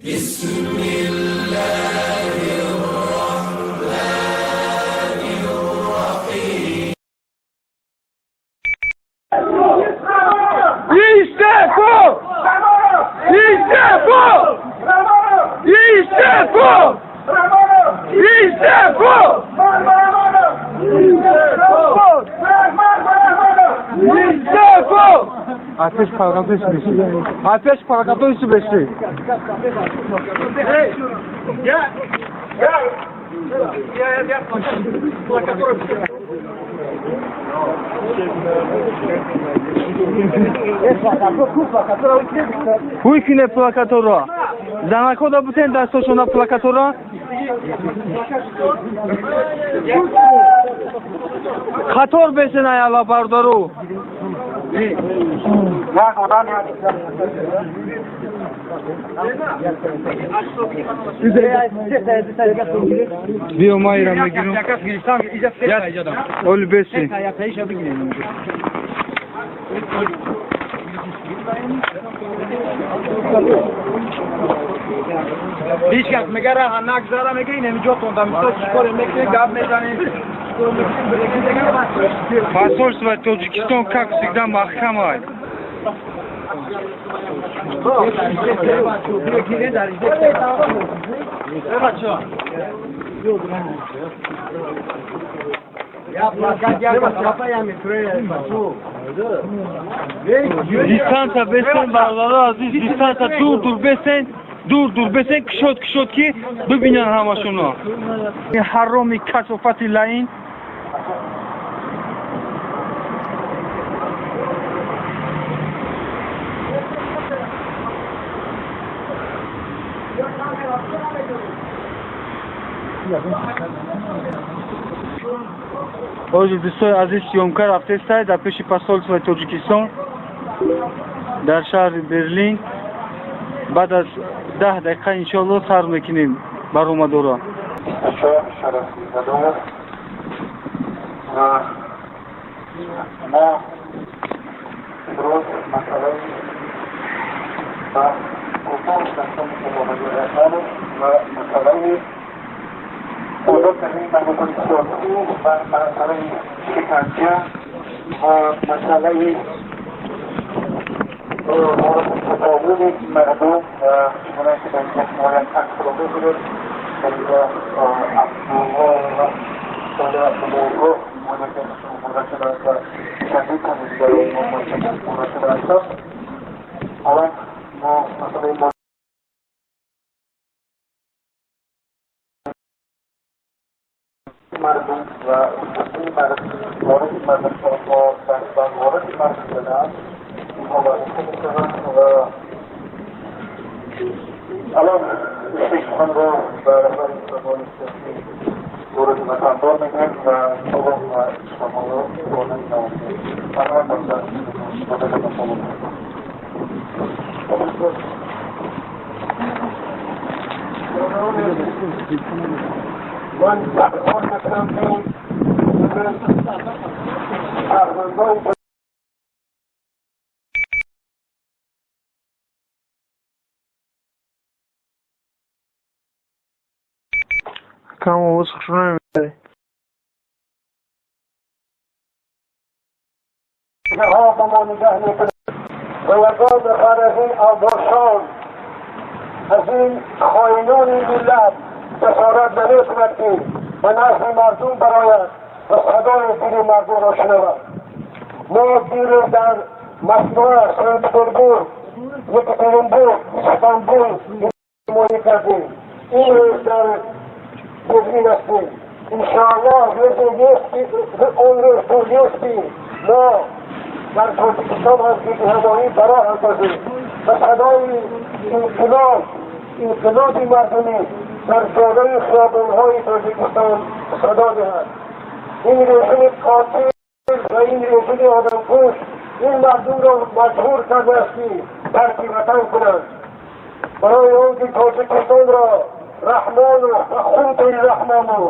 İşte bu! İşte bu! İşte bu! İşte bu! İşte bu! Ateş parkatı üstü. Ateş parkatı üstü beşli. Ҳуй кине плакаторо. Занакода бутен дастошона плакаторо. Қатор бесен, аяла бародару. Биё, майра мегирам. Оли беси. Ҳеҷ кас мега раҳа нагзара, мега ин ҳамиҷотон да мисол чӣ коре мекунем, гап мезанем. Посольство Тоҷикистон, как всегда, маҳкамай. Дистанция бесен, бародаро азиз, дистанция дур дур бесен, дур дур бесен, кушод кушод, ки бибинанд ҳамашонро. Ҳароми касофати лаин. Ҳозир, дӯстои азиз, съёмка рафтестай дар пеши посольствои Тоҷикистон дар шаҳри Берлин. Баъд аз 10 дақиқа, иншоалло, сар мекунем баромадора. Шарафзадор ва мо имрӯз масъалаи ба кӯтоҳ дастани Эмомалӣ Раҳмонов ва масъалаи озод кардани маҳбусони сиёсӣ ва масъалаи шиканҷа ва масъалаи муқобили мардум ва чунон ки дар инҷо шумоян аксро мебинед, дар инҷо Абдулло соли 79 бурда шудааст ва чандин тани дигари бурда шудаастанд. Ҳоло мо масъалаи мардум ва мардум ворид мардум ворид мардум шудаанд, инҳо баррасӣ мешаванд ва алон суханро ба раҳбари созмони сиёсӣ гурӯҳи Ватандор мегӯем ва иншоаллоҳ шуморо навомедем. Ман дархост мекунам, ки шаҳрвандони Кам овоз хушро намебарӣ. ها ба мо нигаҳ мекунад ва ягон нафар аз ин авбошон, аз ин хоинони миллат ҷасорат намекунад, ки ба назди мардум барояд ва садои дили мардумро шунавад. Мо дирӯз дар Москва, Санкт Петербург, Екатеринбург, Истанбул ҳимоя кардем, имрӯз дар Берлин ҳастем. Иншоаллоҳ, рӯзе нест, он рӯз дур нест, ки мо дар Тоҷикистон ҳам гирдиҳамоӣ бароҳ андозем ва садои инқилоб, инқилоби мардумӣ дар ҷодаи хиёбонҳои Тоҷикистон садо диҳад. Ин режими қотил ва ин режими одамкуш ин мардумро маҷбур кардааст, ки тарки ватан кунанд, барои он ки Тоҷикистонро Раҳмонов ва худи Раҳмонов,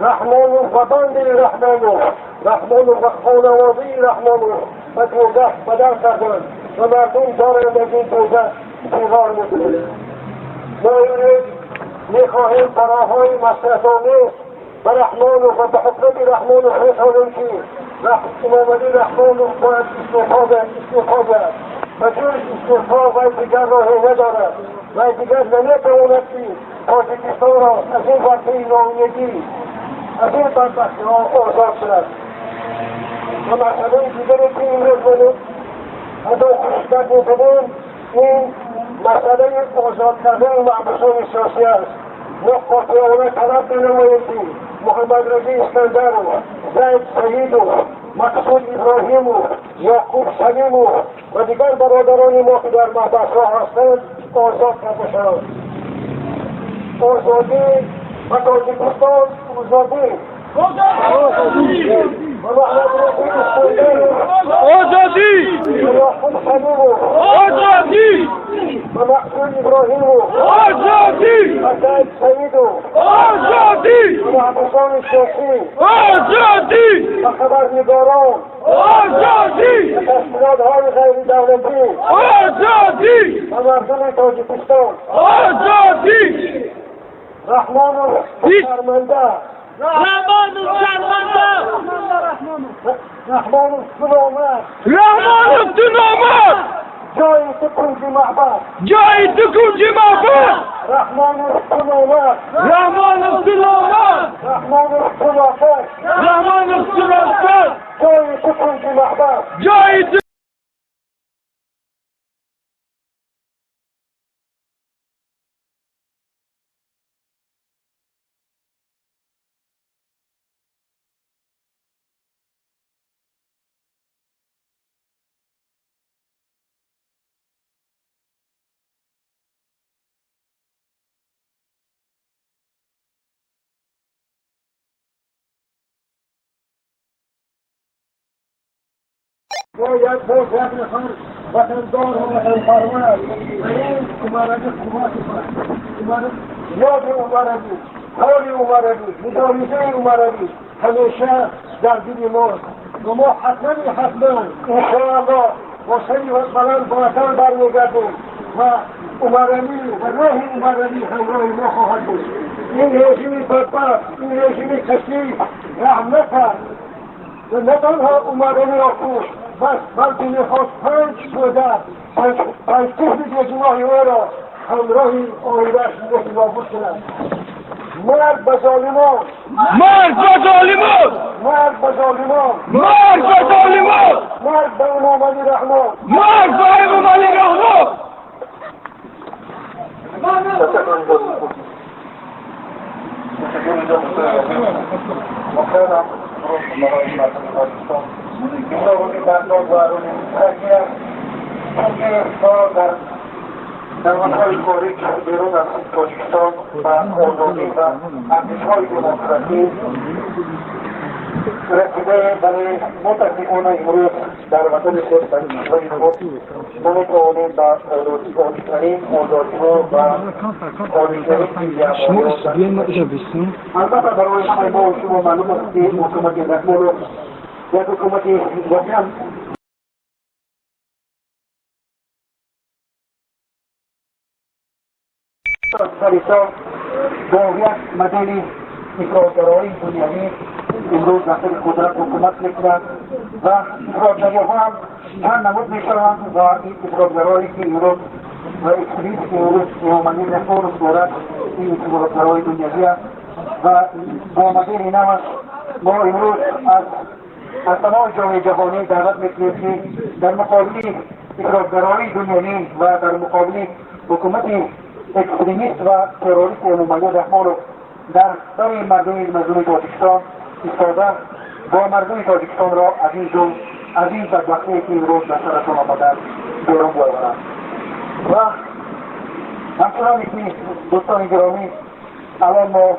Раҳмонов ва банди Раҳмонов, Раҳмонов ва хонаводаи Раҳмонов ба дӯзах бадал карданд ва мардум доранд аз ин дӯзах фирор мекунанд. ما امروز میخواهیم براهای مصلحت‌آمیز به رحمان و به حکمت رحمان رسانیم که امام علی رحمان باید استعفا دهد و جز استعفا و دیگر راهی ندارد و دیگر نمیتواند که تاجیکستان را از این ورطه ناامیدی، از این بدبختیها آزاد کند. و مسئله دیگری که امروز ادا خوشتر میکنیم این مسئله آزاد کردن محبوسان سیاسی است. ما قاطعانه طلب می‌نماییم که محمد رضی اسکندروف، زید سعیدوف، مقصود ابراهیموف، یعقوب سلیموف و دیگر برادران ما که در محبس‌ها هستند آزاد کرده شوند. آزادی و تاجیکستان، آزادی و محمد رضی اسکندروف، آزادی، یعقوب سلیموف، آزادی، و مقصود ابراهیموف، آزادی، و زید سعیدوف، آزادی، و محبوسان سیاسی، آزادی، و خبرنگاران، آزادی، و تشکیلات‌های غیر دولتی، آزادی، و مردم تاجیکستان. آزادی. رحمانوف شرمنده، رحمانوف شرمنده، رحمانوف تو نامرد، رحمانوف تو نامرد، جای تو کنج محبس، جای تو کنج محبس، رحمانوف تو نامرد، رحمانوف تو نامرد، رحمانوف تو ناکس، رحمانوف تو ناکس، جای تو کنج محبس، جای تو. باید باز یک نفر وطندار و وطن پرور و این عمرعلی کمک کند. یاد عمرعلی، حال عمرعلی، مبارزه عمرعلی همیشه در دل ماست و ما حتما حتما انشاءالله با سری بلند به وطن برمیگردیم و عمرعلی و روح عمرعلی همراه ما خواهد بود. این رژیم بدبخت، این رژیم کثیف رحم نکرد و نه تنها عمرعلی را کشت، بس بلکه میخواست 5 توده، 5 طفل بیگناه او را همراه آیله‌اش نابود کند. مرگ به ظالمان، مرگ به ظالمان، مرگ به ظالمان، مرگ به ظالمان، مرگ به امام علی رحمان، مرگ به امام علی رحمان. در وطن‌های خارج بیرون از تاجیکستان و آزادی و ارزش‌های دموکراسی رسیده، ولی متاسفانه امروز در وطن خود، در کشور خود نمیتوانیم به عالی‌ترین آزادی‌ها و عالی‌ترین البته برای همه ما و شما معلوم است که حکومت رحمان یک حکومت واقعا سریسا با یک مدل افراط‌گرایی دنیوی امروز در سر قدرت حکومت میکند و افراط‌گرایی‌ها هم چند نمود میشوند و این افراط‌گرایی که امروز و اکستریمیسم که امروز امام علی رحمان دارد این افراط‌گرایی دنیوی است و با مدل نو است. ما امروز از تمام جامعه جهانی دعوت میکنیم که در مقابل افراط‌گرایی دنیوی و در مقابل حکومت اکستریمیست و تروریست امام علی رحمان در برای مردم مظلوم تاجیکستان ایستاده با مردم تاجیکستان را از این ظلم، از این بدبختی که امروز به سرشان آمده بیرون بیاورند. و همچنان که دوستان گرامی، الان ما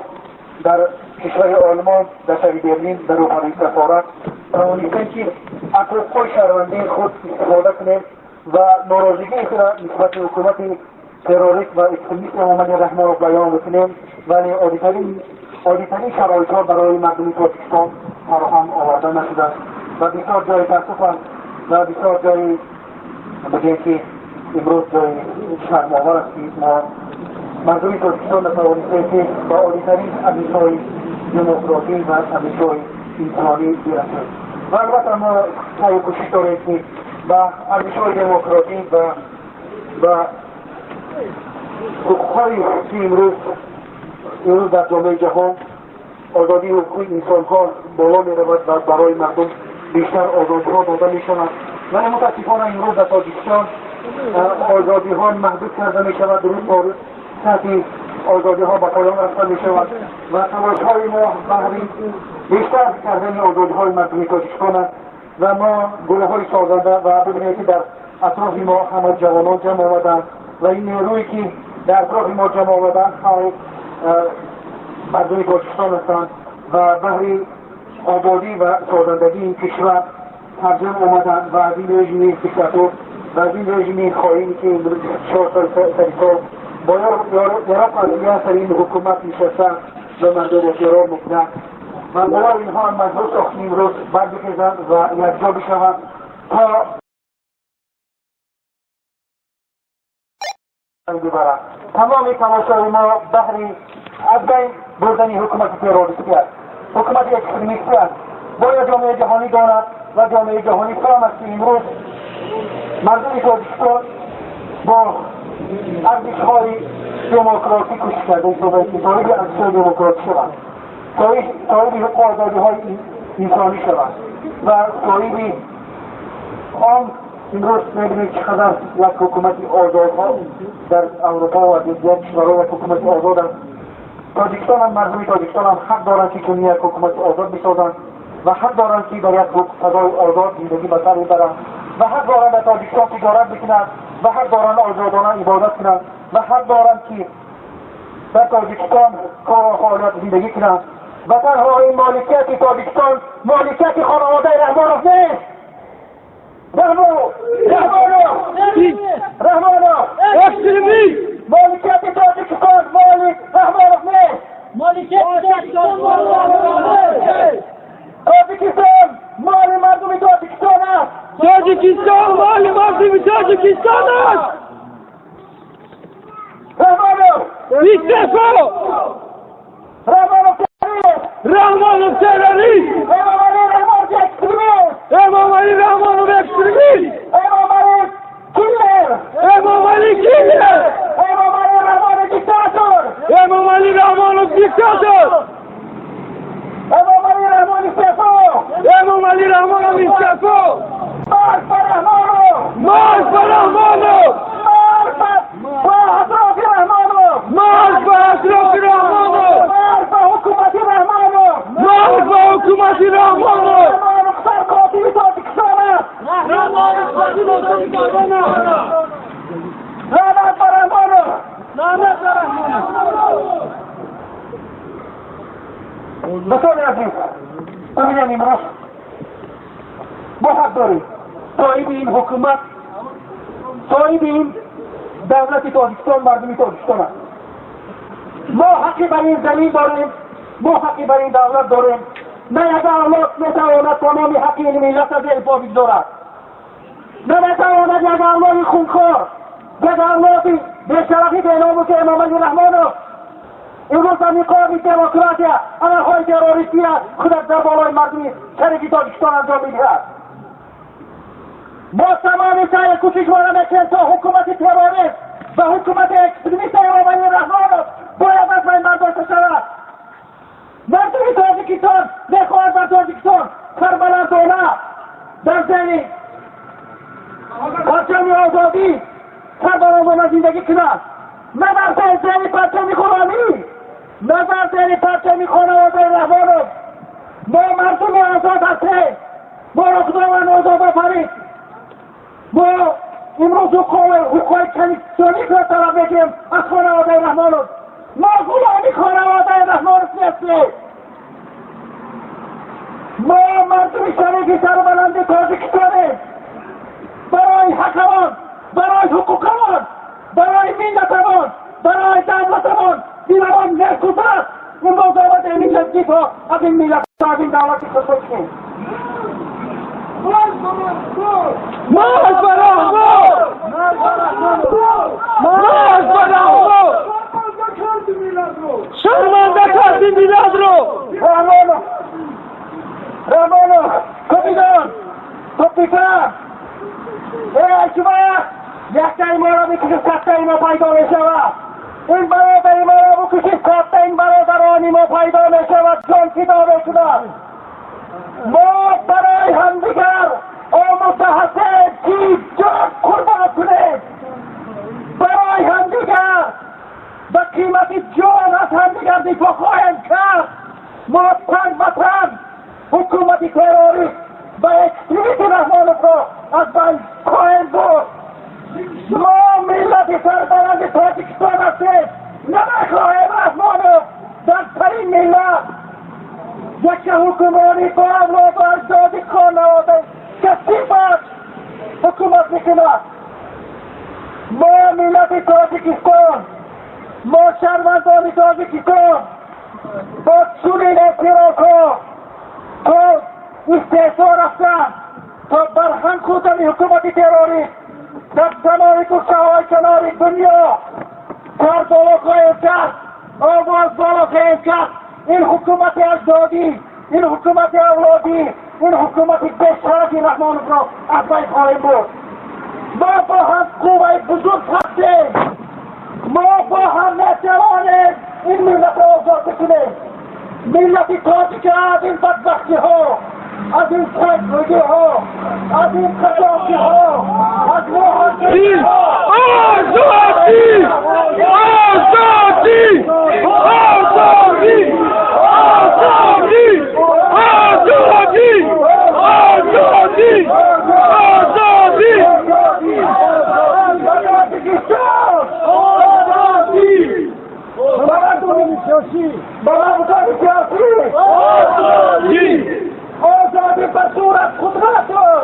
در کشور آلمان در شهر برلین در روبروی سفارت توانستیم که از حقوق شهروندی خود استفاده کنیم و ناراضگی خود را نسبت به حکومت تروریست و اکستریمیست امام علی رحمان را بیان بکنیم، ولی عادی‌ترین شرایط‌ها برای مردم تاجیکستان فراهم آورده نشده است و بسیار جای تأسف است و بسیار جای بگیم که امروز جای شرم‌آور است که ما Мардуми Тоҷикистон натавонистем, ки ба олитарин арзишҳои демократӣ ва арзишҳои инсонӣ бирасем. Ва албатта мо саъю кӯшиш дорем, ки ба арзишҳои демократӣ ва ба ҳуқуқҳое ки имрӯз дар ҷомеаи ҷаҳон озодии ҳуқуқи инсонҳо боло меравад ва барои мардум бештар озодиҳо дода мешавад, вале мутаассифона имрӯз дар Тоҷикистон озодиҳо маҳдуд карда мешавад, рӯз то рӯз сатҳи озодиҳо ба поён рафта мешавад ва талошҳои мо баҳри бештар кардани озодиҳои мардуми Тоҷикистон аст. Ва мо гурӯҳҳои созанда ва бибинед, ки дар атрофи мо ҳама ҷавонон ҷамъ омаданд ва ин нерӯе ки дар атрофи мо ҷамъ омаданд, ҳамаи мардуми Тоҷикистон ҳастанд ва баҳри ободӣ ва созандагии ин кишвар сарҷамъ омаданд ва аз ин режими диктатор ва аз ин режими хоине ки имрӯз 24 сол сари сол бо яроқ сари ин ҳукумат нишаста ва мардумро террор мекунад ва болои инҳо маҷбур сохтем имрӯз барбихезанд ва якҷо бишаванд то бибаранд. Тамоми тамошои мо баҳри аз байн бурдани ҳукумати террористӣ аст, ҳукумати экстремистӣ аст. Бояд ҷомеаи ҷаҳонӣ донад ва ҷомеаи ҷаҳонӣ фаҳмад, ки имрӯз мардуми Тоҷикистон бо арзишҳои демократӣ кӯшиш карда истодаанд, ки соҳиби арзишҳои демократӣ шаванд, соҳиби ҳуқуқу озодиҳои инсонӣ шаванд ва соҳиби он. Имрӯз мебинед, чӣ қадар як ҳукумати озодҳо дар Аврупо ва дигар кишварҳо як ҳукумати озод аст. Тоҷикистон ҳам, мардуми Тоҷикистон ҳам ҳақ доранд, ки чунин як ҳукумати озод бисозанд ва ҳақ доранд, ки дар як фазои озод зиндагӣ ба сар бибаранд ва ҳақ доранд дар Тоҷикистон тиҷорат бикунанд ва ҳақ доранд озодона ибодат кунанд ва ҳақ доранд, ки дар Тоҷикистон кору фаъолият зиндагӣ кунанд. Ва танҳо ин моликияти Тоҷикистон моликияти хонаводаи Раҳмонов нест. Раҳмонов, Раҳмонов экстремист. Моликияти Тоҷикистон моли Раҳмонов нест. Моликияти Тоҷикистон моли Раҳмонов нест. Тоҷикистон моли мардуми Тоҷикистон аст. Тоҷикистон моли мардуми Тоҷикистон аст. Раҳмонов истеъфо. Раҳмонов террорист. Раҳмонов террорист. Эмомалӣ Раҳмон экстремист. Эмомалӣ Раҳмонов экстремист. Эмомалӣ киллер. Эмомалӣ киллер. Эмомалӣ Раҳмон диктатор. Эмомалӣ Раҳмонов диктатор. Эмомалӣ Раҳмон истеъфо. Эмомалӣ Раҳмонов истеъфо. Марг ба Раҳмонов. Марг ба Раҳмонов. Марг ба атрофи Раҳмонов. Марг ба атрофи Раҳмонов. Марг ба ҳукумати Раҳмонов. Марг ба ҳукумати Раҳмонов. Раҳмонов сарқотили Тоҷикистон аст. Раҳмонов қотили Тоҷикистон аст. Лаънат ба Раҳмонов. Лаънат ба Раҳмонов. Дӯстони азиз, бибинем, имрӯз мо ҳақ дорем соҳиби ин ҳукумат, соҳиби ин давлати Тоҷикистон мардуми Тоҷикистон аст. Мо ҳаққи бар ин замин дорем, мо ҳаққи бар ин давлат дорем. На як авлод метавонад тамоми ҳаққи ин миллатро зери по бигзорад, на метавонад як авлоди хунхор, як авлоди бешарафи беномуси Эмомалӣ Раҳмонов имрӯз дар ниқоби демократия амалҳои террористия худаш дар болои мардуми шарифи Тоҷикистон анҷом медиҳад. Мо тамоми саъю кӯшишҳоро мекунем, то ҳукумати террорист ва ҳукумати экстремист Эмомалӣ Раҳмонов бояд аз байн бардошта шавад. Мардуми Тоҷикистон мехоҳад дар Тоҷикистон сарбаландона дар зери парчами озодӣ сарбаландона зиндагӣ кунад, на дар зери парчами ғуломӣ, на дар зери парчами хонаводаи Раҳмонов. Мо мардуми озод ҳастем, моро Худованд озод офарид. Мо имрӯз ҳуқуқҳои конститутсиониро талаб мекунем аз хонаводаи Раҳмонов. Мо ғуломи хонаводаи Раҳмонов нестем. Мо мардуми шарифи сарбаланди Тоҷикистонем. Барои ҳақамон, барои ҳуқуқамон, барои миллатамон, барои давлатамон диламон месӯзад. Имрӯз омадем инҷа дифоъ аз ин миллат, аз ин давлати худ кунем. Марг ба Раҳмон! Марг ба Раҳмон! Озодӣ миллатро! Раҳмонов, Раҳмонов, Кобидон, Топика, эй шумо, яктаи моро бикушед, садтаи мо пайдо мешавад. Ин бародари моро бикушед, садта ин бародарони мо пайдо мешавад, ҷон фидо мекунад. Мо барои ҳамдигар омода ҳастем, ки ҷон қурбон кунем. Барои ҳамдигар ба қимати ҷон аз ҳамдигар дифоъ хоҳем кард. Мо тан ба тан ҳукумати террорист ва экстремисти Раҳмоновро аз байн хоҳем бурд. Мо миллати сарбаланди Тоҷикистон ҳастем. Намехоҳем Раҳмонов дар сари миллат яке ҳукмронӣ бо авлоду аҷдоди хонаводаи касифаш ҳукумат мекунад. Мо миллати Тоҷикистон, мо шаҳрвандони Тоҷикистон бо чунин эътирозҳо то истеъфо рафтан, то барҳам хӯрдани ҳукумати террорист дар тамоми гӯшаҳои канори дунё сар боло хоҳем кард, овоз боло хоҳем кард. Ин ҳукумати аҷдодӣ, ин ҳукумати авлодӣ, ин ҳукумати бешарафи Раҳмоновро аз байн хоҳем бурд. Мо бо ҳам қувваи бузург ҳастем. Мо бо ҳам метавонем ин миллатро озод бикунем. Миллати тоҷик аз ин бадбахтиҳо, аз ин санггиҳо, аз ин қазоқиҳо, аз муҳоҷирҳо. Озодӣ! Озодӣ! Озодӣ! Озодӣ! Озодӣ! Озодӣ! Озодӣ! Тоҷикистон! Озодӣ! Ба мардуми сиёсӣ, ба мардуми сиёсӣ! Озодӣ! Озодӣ ба Сурат Қудратов!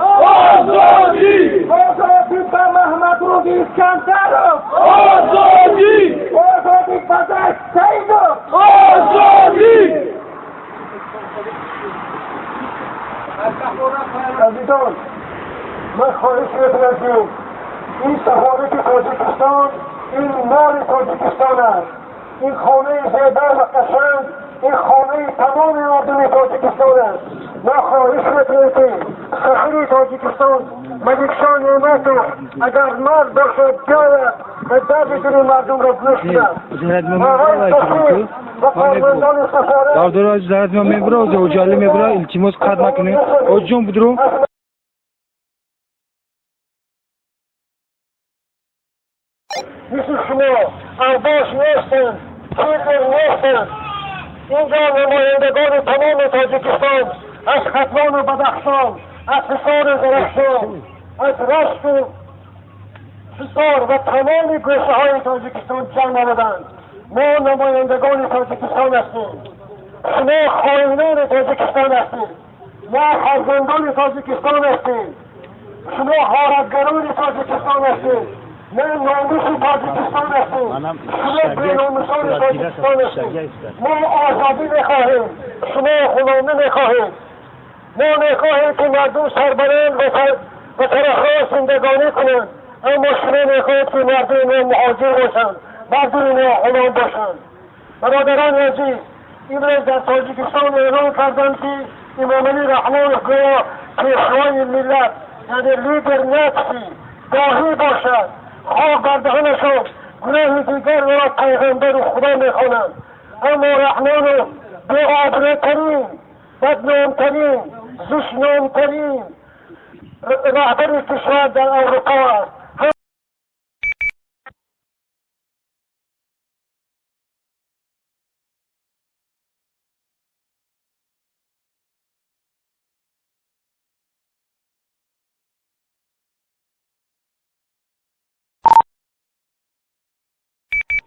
Озодӣ! Озодӣ ба Маҳмадрӯзи Искандаров! Озодӣ! Озодӣ ба Зайд Саидов! Озодӣ! Азизон, ман хоҳиш мекунам, ки ин сафорати Тоҷикистон, ин моли Тоҷикистон аст. Ин хонаи зебо ва қашанг, ин хонаи тамоми мардуми Тоҷикистон аст. Мо хоҳиш мекунем, ки сафири Тоҷикистон Маликшоҳ Неъматов, агар мард бошад, биёяд ва дарди дили мардумро гӯш кунад. Оғои сафир ва кормандони сафорат Бародаро, зарат мебура, ҳоҷиалӣ мебура, илтимос, қат накунед. Ҳоҷиҷон, будро. Мисли шумо арбош нестанд, Ҳитлер нестанд. Инҷо намояндагони тамоми Тоҷикистон аз Хатлону Бадахшон, аз Ҳисору Зарафшон, аз Рашту Ҳисор ва тамоми гӯшаҳои Тоҷикистон ҷамъ омаданд. Мо намояндагони Тоҷикистон ҳастем. Шумо хоинони Тоҷикистон ҳастед. Мо фарзандони Тоҷикистон ҳастем. Шумо ғоратгарони Тоҷикистон ҳастед. Мо номуси Тоҷикистон ҳастем. Шумо беномусони Тоҷикистон ҳастед. Мо озодӣ мехоҳем, шумо ғуломӣ мехоҳед. Мо мехоҳем, ки мардум сарбаланд ва сарафроз зиндагонӣ кунанд, аммо шумо мехоҳед, ки мардуми мо муҳоҷир бошанд, мардуми мо ғулом бошанд. Бародарони азиз, имрӯз дар Тоҷикистон эълон карданд, ки Имомалӣ Раҳмонов гӯё пешвои миллат, яъне лидер нации доҳӣ бошад. Хоҳ бар даҳанашон гурӯҳи дигар ӯро пайғамбару худо мехонанд, аммо Раҳмонов беобрӯтарин, бадномтарин, зишномтарин раҳбари кишвар дар Аврупо аст.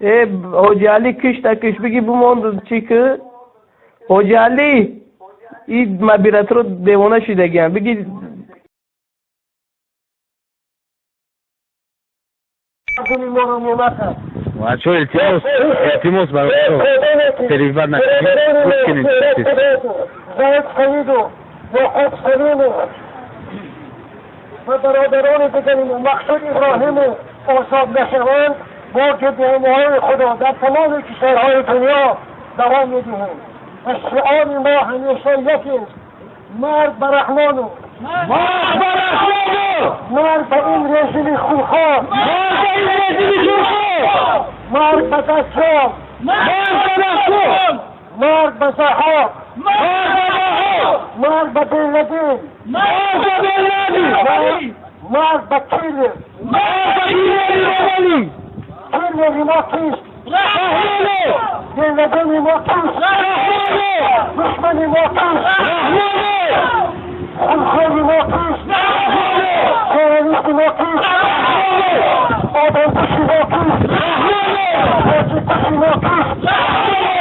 Э, Ҳоҷиалӣ, кишта киш, биги бимонд, чӣ ки Ҳоҷиалӣ и мобилатро девона шидагиам, биги. Мардуми моро неъмат аст. Бачаҳо, илтимос, илтимос, бародаро, перебивать накунед, гӯш кунед. Зайд Саиду, Яқуб Салимов ва бародарони дигари мо, Мақсуд Иброҳимов озод нашаванд, бо гирдиҳамоҳои худо дар тамоми кишварҳои дунё давом медиҳем ва шиори мо ҳамеша якест: марг ба Раҳмону, марг ба Раҳмону, марг ба ин режими хунхор, марг ба ин режими хунхор, марг ба Даҷҷол, марг ба Даҷҷол, марг ба Заҳҳок, марг ба Заҳҳок, марг ба Бин Ладен, марг ба Бин Ладен, марг ба киллер, марг ба киллери Боболи. Киллери мо кист? Раҳмону! Бин Ладени мо кист? Раҳмону! Душмани мо кист? Раҳмону! Хунхори мо кист? Раҳмону! Террористи мо кист? Раҳмону! Одамкуши мо кист? Раҳмону! Тоҷиккуши мо кист? Раҳмону!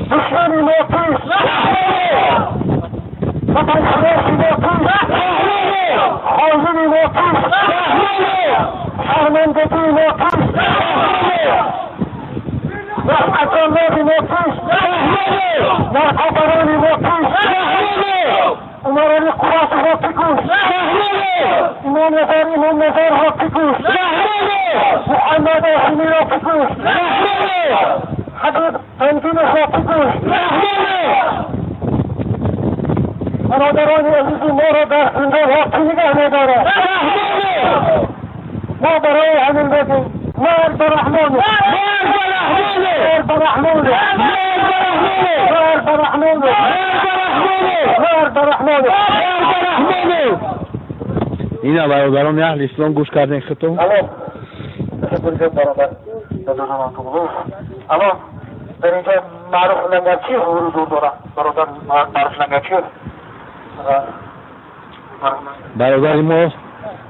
Душмани мо кист? Раҳмону! Ватанфурӯши мо кист? Раҳмону! Хоини мо кист? Раҳмону! Шармандагии мо кист? Раҳмону! Нафъатоллоҳи мо кист? Раҳмону! Наркобарони мо кист? Раҳмону! Умарали Қувватро ки кушт? Раҳмону! Имомназар Имомназарро ки кушт? Раҳмону! Муҳаммад Ҳошимиро ки кушт? Раҳмону! Ҳабиб Ангиновро ки кушт? Раҳмону! Бародарони азизи моро дар зиндонҳо кӣ нигаҳ медорад? Раҳмону! Мо барои ҳамин мегӯем: марг ба Раҳмону, марг ба Раҳмону, марг ба Раҳмону, марг ба Раҳмону, марг ба Раҳмону, марг ба Раҳмону, марг ба Раҳмону, марг ба Раҳмону. Ина бародарони аҳли ислом, гӯш кардем худтон. Алло, бародар, алло, дар инҷо Маъруф Лангарчиев ҳузур дорам, бародар Маъруф Лангарчиев. Бародари мо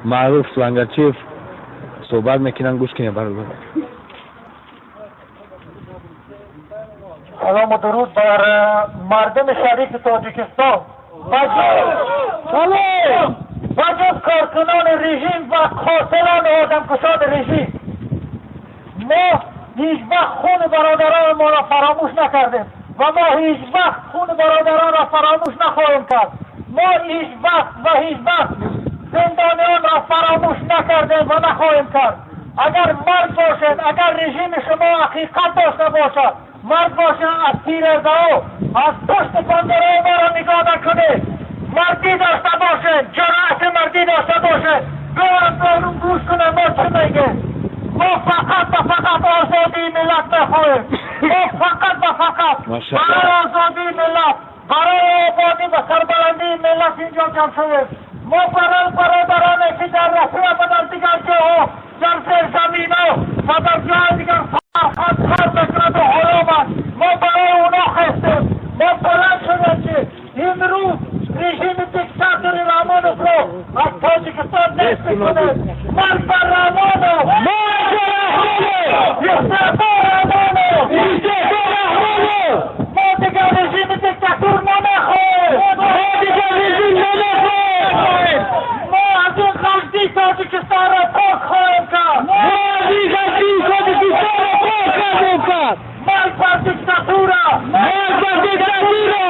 Маъруф Лангарчиев суҳбат мекунанд, гӯш кунед, бародар. Салому дуруд бар мардуми шарифи Тоҷикистон ба ҷуз коркунони режим ва қотилони одамкушони режим. Мо ҳеҷ вақт хуни бародарони моро фаромӯш накардем ва мо ҳеҷ вақт хуни бародаронро фаромӯш нахоҳем кард. Мо ҳеҷ вақт ва ҳеҷ вақт зиндониёнро фаромӯш накардем ва нахоҳем кард. Агар мард бошед, агар режими шумо ҳақиқат дошта бошад, мард бошед, аз тирезаҳо, аз пушти панҷараи моро нигоҳ накунед. Мардӣ дошта бошед, ҷуръати мардӣ дошта бошед, биёрам берун, гӯш кунем мо чӣ мегӯем. Мо фақат ва фақат озодии миллат мехоҳем. Мо фақат ва фақат барои озодии миллат, барои ободӣ ва сарбаландии миллат инҷо ҷамъ шудем. Мо барои бародароне ки дар Россия ва дар дигар ҷоҳо, дар зерзаминҳо ва дар ҷои дигар фарҳанг кор мекунанд ва ҳароманд, мо барои онҳо хестем. Мо баланд шудем ки имрӯз режими диктатори Раҳмоновро аз Тоҷикистон нест мекунем. Марг бар Раҳмонов! Марг ба Раҳмонов! Истеъфо Раҳмонов! Истеъфо Раҳмонов! Мо дигар режими диктатур намехоҳем! Мо дигар режим намехоҳем! Мо аз ин ғалатии Тоҷикистонро пок хоҳем кард! Мо аз ин ғалатии Тоҷикистонро пок хоҳем кард! Марг бар диктатура! Марг бар диктатура!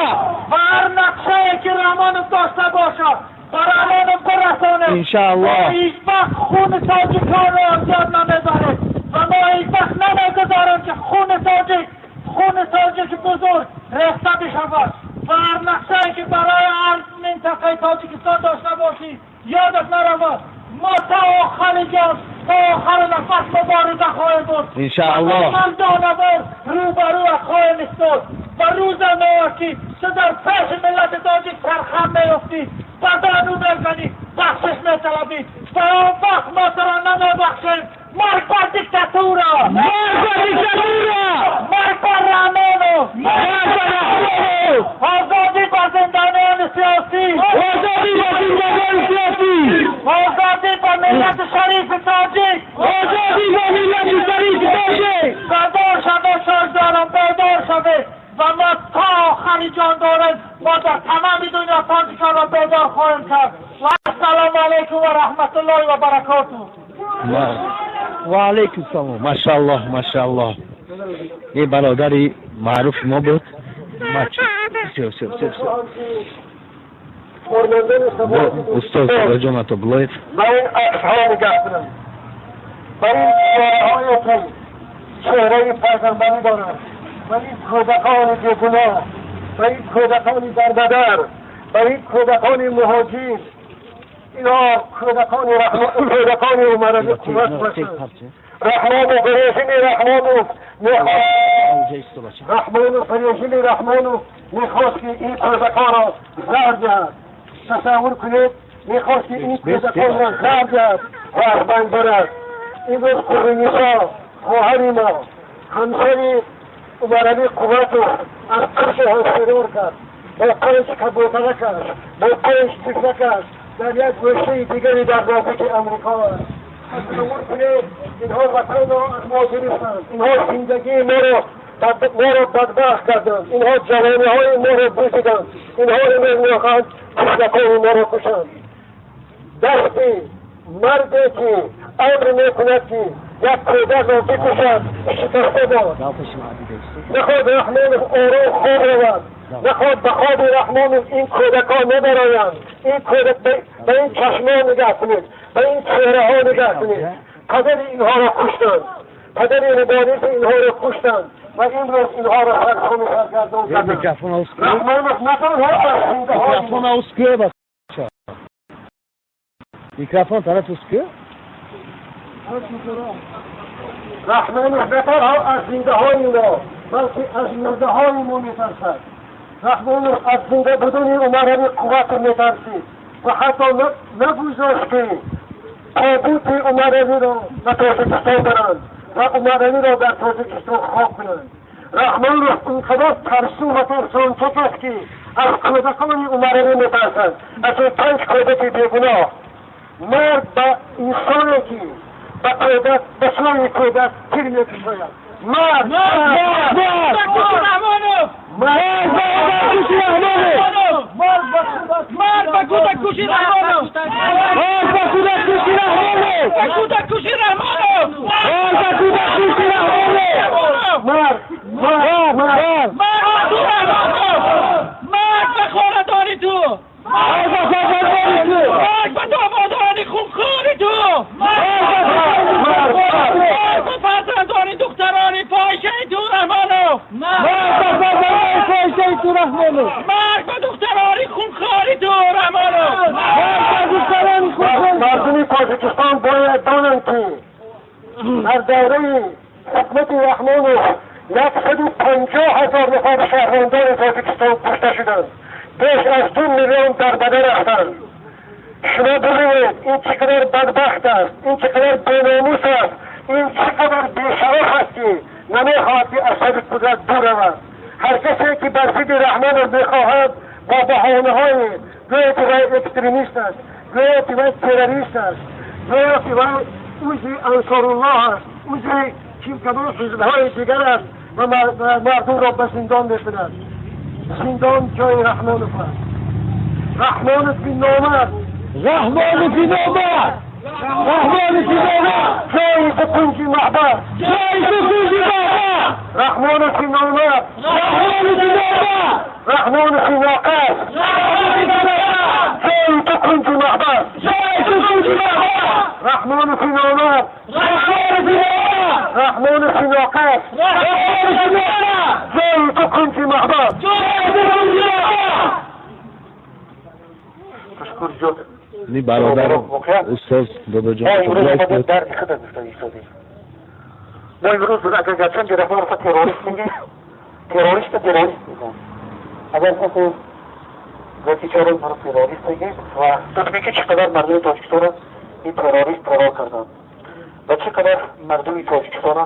Ва ҳар нақшае ки Раҳмонов дошта бошад, ба Раҳмонов бирасонем. Иншааллоҳ. Мо ҳеҷ вақт хуни тоҷиконро ёд намебарем ва мо ҳеҷ вақт намегузорем ки хуни тоҷик, хуни тоҷики бузург рехта бишавад. Ва ҳар нақшае ки барои ҳар минтақаи Тоҷикистон дошта бошӣ, ёдат наравад, мо то охари ҷон, то охари нафас мубориза хоҳем буд. Иншааллоҳ. Мардонавор рӯбарӯят хоҳем истод ва рӯзе меояд ки ту дар пеши миллати тоҷик сархам меёфтӣ, ба дону мезанӣ, бахшиш металабӣ ва он вақт мо туро намебахшем. Марг бар диктатура! Марг бар диктатура! Марг бар Раҳмонов! Марг бар Раҳмонов! Озодӣ ба зинданиёни сиёсӣ! Озодӣ ба зинданиёни сиёсӣ! Озодӣ ба миллати шарифи тоҷик! Озодӣ ба миллати шарифи тоҷик! Бедор шавед, шоҳҷонон, бедор шавед ва мо то охари ҷон дорем, мо дар тамоми дунё тоҷиконро бедор хоҳем кард. Ва ассалому алайкум ва раҳматуллоҳи ва баракотуҳ. Ва алайкум салом. Машааллоҳ, машааллоҳ. Ин бародари маъруфи мо буд. Всё, всё, всё, всё. Устод Сироҷон Атобуллоев. Ба ин аксҳо нигоҳ кунем, ба ин чеҳраҳое ки чеҳраи пайғамбарӣ доранд. Ба ин кӯдакони бегуноҳ, ба ин кӯдакони дарбадар, ба ин кӯдакони муҳоҷир, инҳо кӯдакони кӯдакони Умарали Қувват бошанд. Раҳмонов, режими Раҳмонов Раҳмонов, режими Раҳмонов мехост, ки ин кӯдаконро заҳр диҳад. Тасаввур кунед, мехост, ки ин кӯдаконро заҳр диҳад ва аз байн барад. Имрӯз Қурринисо, хоҳари мо, ҳамсари Умарали Қувватов, аз қуршиҳо фирор кард бо панҷ кабутаракаш, бо панҷ тифлакаш, дар як гӯшаи дигари дар наздики Амрико аст. Тасаввур кунед, инҳо ватанро аз мо гирифтанд, инҳо зиндагии моро бадбахт карданд, инҳо ҷавониҳои моро бузиданд, инҳо имрӯз мехоҳанд тифлакони моро кушанд. Дасти марде, ки амр мекунад, ки як кӯдакро бикушад, шикаста бод. Нахоҳад Раҳмонов ором хоб равад, нахоҳад ба хоби Раҳмонов ин кӯдакон набароянд. Ин кӯдак, ба ин чашмон нигаҳ кунед, ба ин чеҳраҳо нигаҳ кунед. Падари инҳоро куштанд, падари муборизи инҳоро куштанд ва имрӯз инҳоро сархуни саргардон карданд. Раҳмонов на танҳо аз зиндаҳои Микрофон тараф ускӯ. Раҳмонов на танҳо аз зиндаҳои мо, балки аз мурдаҳои мо метарсад. Раҳмонов аз зинда будани Умарали Қувватов метарсид ва ҳатто нагузошт, ки тобути Умаралиро ба Тоҷикистон баранд ва Умаралиро дар Тоҷикистон хок кунанд. Раҳмонов инқадар тарсу ва тарсончак аст, ки аз кӯдакони Умаралӣ метарсад, аз ин панҷ кӯдаки бегуноҳ. Марг ба инсоне, ки ба кӯдак, ба сӯи кӯдак тир мекушояд! Марг! Раҳмонов! Марг ба Марг ба кӯдаккуши Раҳмонов! Марг ба кӯдаккуши Раҳмонов! Ба кӯдаккуши Раҳмонов! Марг ба кӯдаккуши Раҳмонов! Марг! Марг! Марг! Марг ба ту, Раҳмонов! Марг ба хонадони ту! Марг ба фарзандони ту! Марг ба домодони хунхори ту! Марг ба Марг ба фарзандони духтарони фоҳишаи ту, Раҳмонов! Марг ба фарзандони фоҳишаи ту, Раҳмонов! Марг ба духтарони хунхори ту, Раҳмонов! Марг ба духтарони хунхори. Мардуми Тоҷикистон бояд донанд, ки дар давраи ҳукумати Раҳмонов 150 000 нафар шаҳрвандони Тоҷикистон кушта шуданд, беш аз 2 миллион дарбадар рафтанд. Шумо бибинед, ин чӣ қадар бадбахт аст, ин чӣ қадар беномус аст, ин чӣ қадар бешараф аст, ки намехоҳад, ки аз сари қудрат дур равад. Ҳар касе, ки бар зидди Раҳмонов мехоҳад, бо баҳонаҳои гӯё ки вай экстремист аст, гӯё ки вай террорист аст, гӯё ки вай узви Ансоруллоҳ аст, узви чӣ кадом ҳизбҳои дигар аст ва мардумро ба зиндон мекунад. Зиндон ҷои Раҳмонов аст. Раҳмонов номард! Раҳмонови номард! Раҳмонови номард! Ҷои ту кунҷи маҳбас! Ҷои ту кунҷи маҳбас! Раҳмонови номард! Раҳмонови номард! Раҳмонови ноқас! Раҳмонови номард! Ҷои ту кунҷи маҳбас! Ҷои ту кунҷи маҳбас! Раҳмонови номард! Раҳмонови номард! Раҳмонови ноқас! Раҳмонови номард! Ҷои ту кунҷи маҳбас! Ҷои ту кунҷи маҳбас! Ташаккур зиёд. Ни бародар, устоз Додоҷон. Мо имрӯз омадем, дарди худа гуфта истодем. Мо имрӯз агар гарчанде Раҳмонова террорист мегӯем, террориста террорист мегӯям, агар касе гӯяд, ки чаро маро террорист мегӯед, ва бибинед, ки чӣ қадар мардуми Тоҷикистонро ин террорист террор карданд ва чӣ қадар мардуми Тоҷикистонро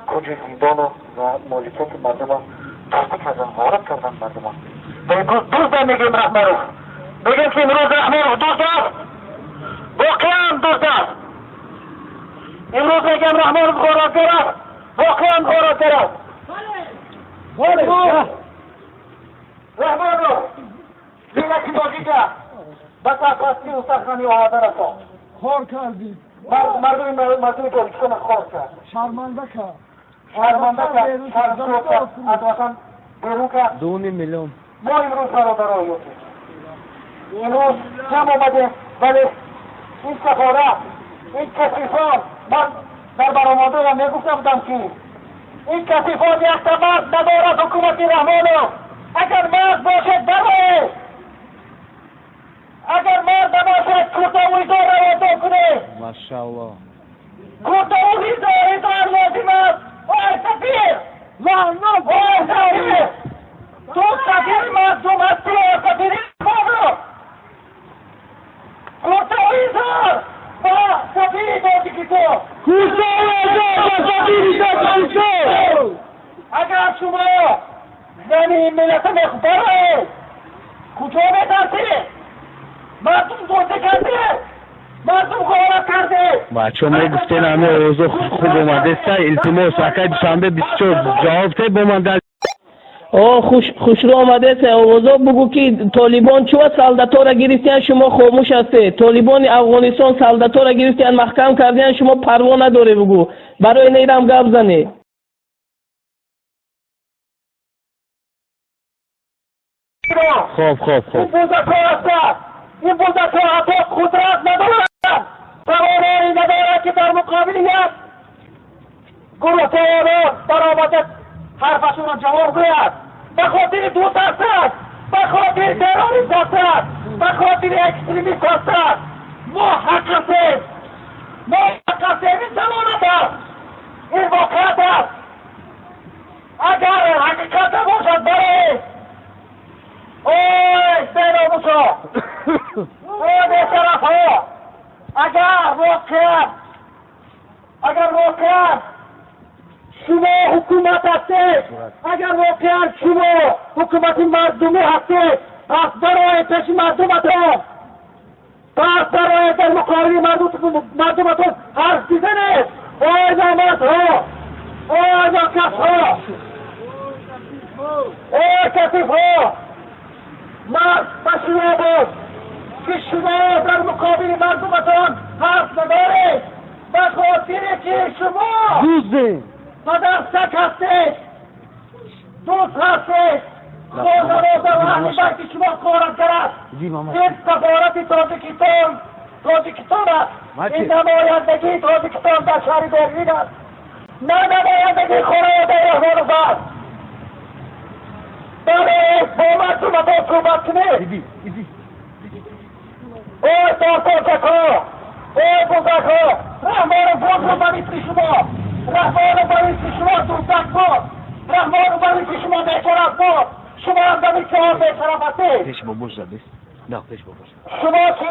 кунҷи зиндону ва моликияти мардума дуздӣ карданд, ғорат карданд мардума. Ва имрӯз дуздам мегӯем Раҳмонов, мегӯем, ки имрӯз Раҳмонов дузд аст, воқеан дузд аст. Имрӯз мегӯям, Раҳмонов ғоратгар аст, воқеан ғоратгар аст. Раҳмонов миллати тоҷика ба сарпарастии устод Ғани оварда расонд. Хор кардӣ. Мардуми Тоҷикистона хор кард. Шарманда кард. Шарманда кард, шармсор кард, аз ватан берун кард. 2,5 миллион. Мо имрӯз, бародарои, имрӯз кам омадем, вале ин сафорат, ин касифон, ман дар баромадоям мегуфта будам, ки Ин касифон якта мард надорад ҳукумати Раҳмонов. Агар мард бошед, бароед. Агар мард набошед, куртовизор раводор кунед. Машааллоҳ. Куртовизор изор лозим аст. Ой, сафир! Ой, сафир! Ту сафири мардум ҳастӣ ё сафири Раҳмонов? Куртовизор ба сафири Тоҷикистон! Куртовизор ба сафири Тоҷикистон! Агар шумо зани миллата мехӯбароед, куҷо метарсед? Мардум дозӣ кардед, мардум ғорат кардед. Бачаҳо, мегуфтен, ҳами овозо хуб омадеста. Илтимос, акай Душанбе 24, ҷавоб те бо ман дар О, хуш хушрӯ омадест овозо. Бугӯ, ки толибон чӯа солдатора гирифтиян, шумо хомӯш ҳастед. Толибони Афғонистон солдатора гирифтиян, маҳкам кардиян, шумо парво надоре. Бугӯ, барои нерам гап занед. Хоб, хоб, хоб. Ин бузакҳо ҳастанд, ин бузакҳо ҳатто қудрат надоранд, тавоноӣ надоранд, ки дар муқобили як гурӯҳтаёрон баромада ҳарфашонро ҷавоб гӯяд. Ба хотири дӯст ҳастанд, ба хотири террорист ҳастанд, ба хотири экстремист ҳастанд. Мо ҳақ ҳастем, мо ҳақ ҳастем. Ин залолат аст, ин воқеат аст. Агар ҳақиқат набошад, барои ой беномусо, ой бешарафҳо, агар воқеан шумо ҳукумат ҳастед, агар воқеан шумо ҳукумати мардумӣ ҳастед, пас барои пеши мардуматон, пас барои дар муқобили мардуматон ҳарф бизанед. Ой номардҳо, ой нокасҳо, ой касифҳо, мард ба шумо буд, ки шумо дар муқобили мардуматон ҳарф надоред, ба хотире ки шумо Дуздем. падарсак ҳастед, дӯст ҳастед. Хонавода ва аҳли байти шумо ғоратгар аст. Ин сафорати Тоҷикистон аст, ин намояндагии Тоҷикистон дар шаҳри Берлин аст, на намояндагии хонаводаи Раҳмонов аст. Барои бо мардуматон суҳбат кунед. Ой торточакҳо, ой бузакҳо, Раҳмонов буд ба мисли шумо, Раҳмонов ба мисли шумо дуздак буд, Раҳмонов ба мисли шумо бешараф буд. Шумо ҳам ба мисли он бешараф ҳастед. Пеш бобош задест, на пеш бобош. Шумо ки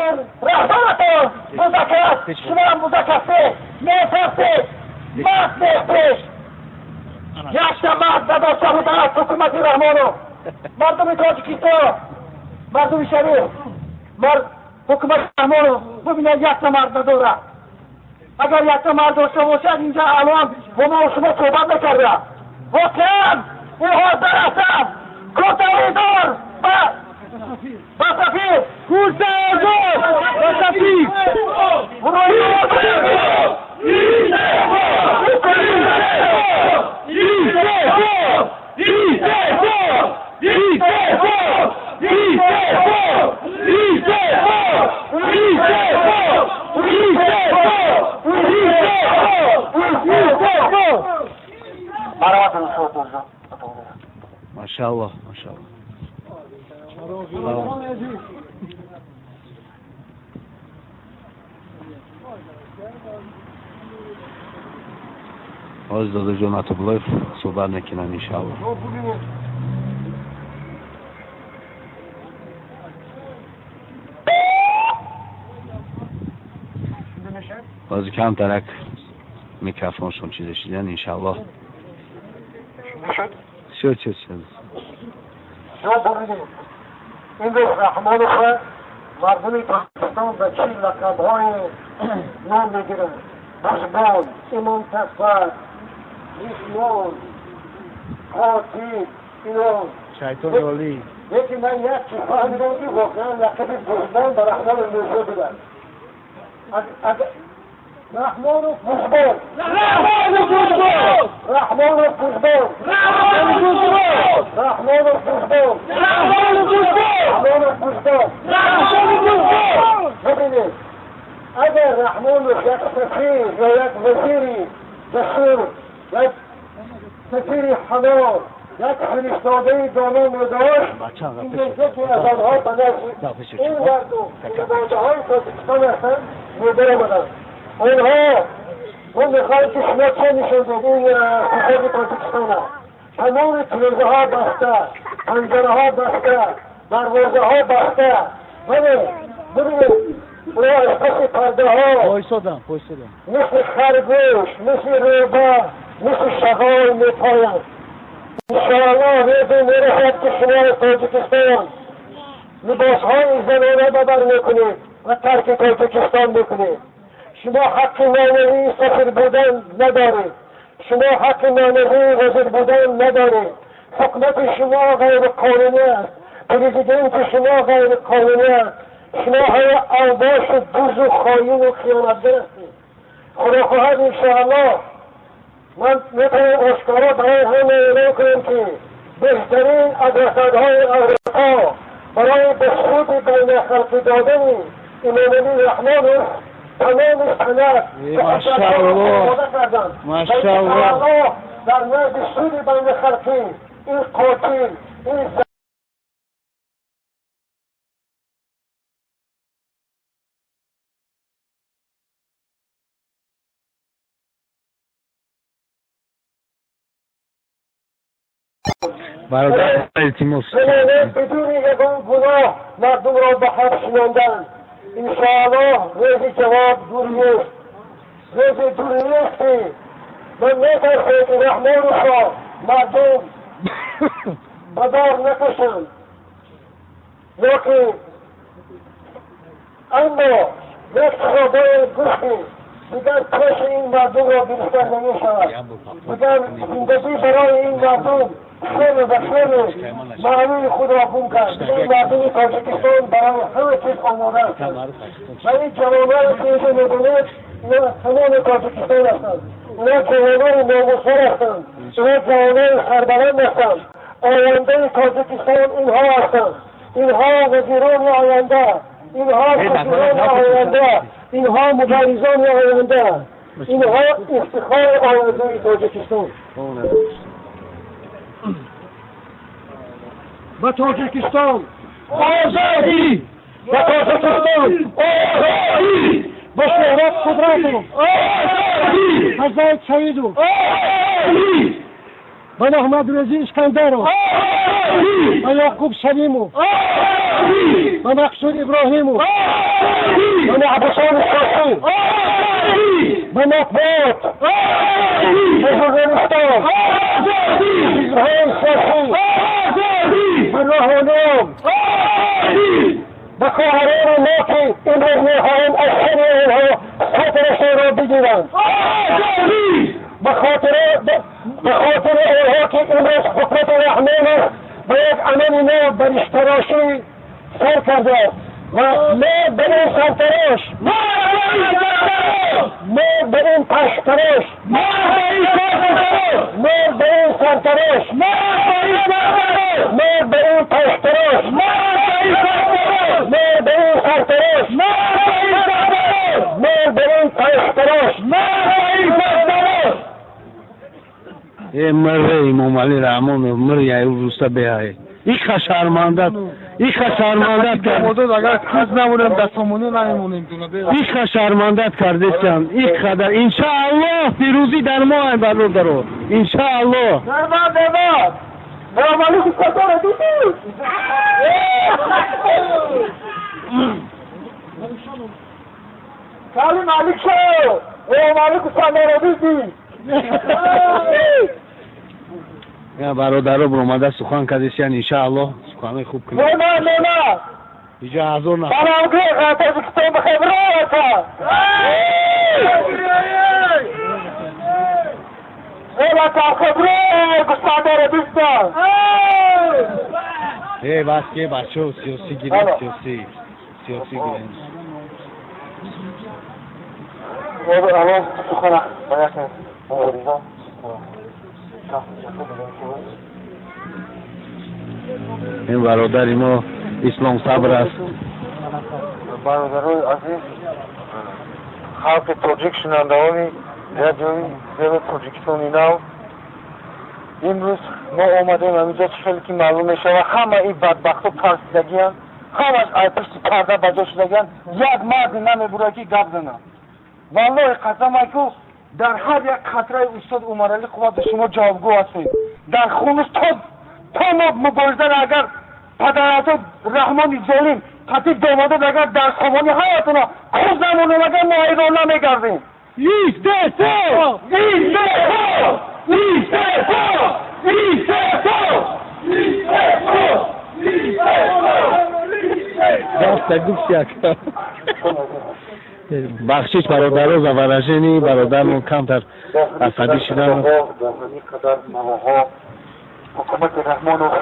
раҳбаратон бузак аст, шумо ҳам бузак ҳастед. Метарсед, мард нест пеш. Якта мард надошта будааст ҳукумати Раҳмонов. Мардуми Тоҷикистон, мардуми шариф, ҳукумати Раҳмонов, бубинед, якта мард надорад. Агар якта мард дошта бошад, инҷа алон бо мо шумо суҳбат мекарда. Воқеан инҳо дар ҳастанд. Куртавизор ба сафир! Куртавизор ба сафир! Машааллоҳ, машааллоҳ. Салом. Ҳозир додоҷон Атобуллоев суҳбат мекунанд, иншааллоҳ. Ҳозир камтарак микрофоншон чизе шидан, иншааллоҳ. Шуд, шуд, шуд. Имрӯз Раҳмонов мардуми Тоҷикистон ба чӣ лақабҳое ном мегиранд: бузбон, имомсафар, душмон, қотил, ино. Шайтони олӣ. Лекин ман як чиз фаҳмидам, ки воқеан лақаби бузбон ба Раҳмонов мӯзо буданд. Раҳмонов бузбон, Раҳмонов бузбон! Раҳмонов бузбон, Раҳмонов бузбон! Раҳмонов бузбон, Раҳмонов бузбон! Раҳмонов бузбон! Раҳмонов бузбон! Бибинед, агар Раҳмонов як сафир ё як вазири дастур, як سفیر حلال یک فرستاده دانا میداشت، این یکی از آنها به نزد این مردم که های تاجیکستان هستند میبرآمدند. آنها ما میخواهیم که شما چه نشون دید این سفیر تاجیکستان است. تمام تلویزه ها بسته، پنجره ها بسته، دروازه ها بسته، ولی ببینید اونا از پس پرده ها مثل خرگوش، مثل روبه، مثل شغال میپایند. انشاءالله روزی میرسد که شما تاجیکستان لباسهای زنانه ببر میکنید و ترک تاجیکستان میکنید. شما حق معنوی سفیر بودن ندارید، شما حق معنوی وزیر بودن ندارید. حکومت شما غیر قانونی است، پرزیدنت شما غیر قانونی است. شما های اوباش و دزد و خاین و خیانتگر هستید. خدا خواهد انشاءالله من میتونم آشکارا برای همه اعلام کنم که بهترین ادوکاتهای اروپا برای به سود بین خلقی دادن امامعلی رحمان تمام سند ماشاءالله کردند. ماشاءالله. در نزد سود بین خلقی این قاتل، این бародар илтимос بدون یگان گناه مردم را به حبس ماندند. انشاءالله روز جواب دور نیست، روز دور نیست که من میترسم که رحمان را مردم به دار نکشند، لیکن اما یک چیز باید گفت که دیگر پیش این مردم را گرفتن نمیشود. دیگر زندگی برای این مردم خیلی و خیلی معنی خود را گم کرد. این مردم تاجیکستان برای همه چیز آماده هستند و این جوانانی که اینجا میبینید اینا تمام تاجیکستان هستند. اینا جوانان ناموسر هستند، اینا جوانان سربلند هستند. آینده تاجیکستان اینها هستند. اینها وزیران آینده، اینها سفیران آینده، اینها مبارزان آینده، اینها افتخار آینده تاجیکستان. به تاجیکستان آزادی، به تاجیکستان آزادی، به شهرت قدرتم آزادی، به زید سعیدو آزادی، به محمد رضی اسکندرو آزادی، به یعقوب سلیمو آزادی، به مقصود ابراهیمو آزادی، به عباسان شاهی آزادی، به مطبوعات آزادی، به افغانستان آزادی، به ابراهیم شاهی آزادی، به روحانیان آزادی، به خواهران ما که امروز میخواهیم از سر آنها خاطرشان را بگیرند آزادی، به خاطر آنها که امروز حکومت رحمان است به یک عمل ما برشتراشی سر کرده است و ما به این سرتراش، ما به این پشتراش، ما به این سرتراش، ما به این پشتراش، ما به این سرتراش، ما به این پشتراش. مره امامعلی رحمان مر یای روستا بیای ایخا شرمندت، ایخا شرمندت کرد، اگر از نمونم دستمونه نمیمونیم. ایخا شرمندت کردستم ایخا در انشاءالله پیروزی در ما برادرو انشاءالله. در ما امامعلی کجا دیدی؟ سلام علیکم امامعلی کجا دیدی؟ Я бародаро баромада сухан кардесиян, иншааллоҳ суханҳои хуб кунед. Не, не, не. Иҷо ҳазор нафар. Барамгӣ Тоҷикистон бихебро ата. Ела хебро густандора биста. Э бас ке бачо сиёсӣ гирем, сиёсӣ. Сиёсӣ гирем. Алло, сухана, понятно. Ин бародари мо Ислом Сабр аст. Бародарои азиз, халқи тоҷик, шунандаони радиои зеро Тоҷикистони нав, Имрӯз мо омадем ҳаминҷо, чӣ хеле ки маълум мешавад, ҳама ин бадбахтҳо тарсидагиянд, ҳамаш ай пушти парда ба ҷо шудагиянд. Як марде намебурад, ки гап занад. Валлоҳи қасам, айку дар ҳар як қатраи устод Умаралӣ Қувватов шумо ҷавобгӯ ҳастед. Дар хунус то мо муборизаро, агар падарату Раҳмони золим қатъи домодод, агар дар хобони ҳаятона хуз намонем, агар мо айрон намегардем. Истеъфо! Истеъфо! Истеъфо! Истеъфо! Истеъфо! Рафта гуфт як. Бахшиш, бародаро, за выражение, бародармон камтар асабӣ шудам. Бо ҳамин қадар навоҳо ҳукумати Раҳмонов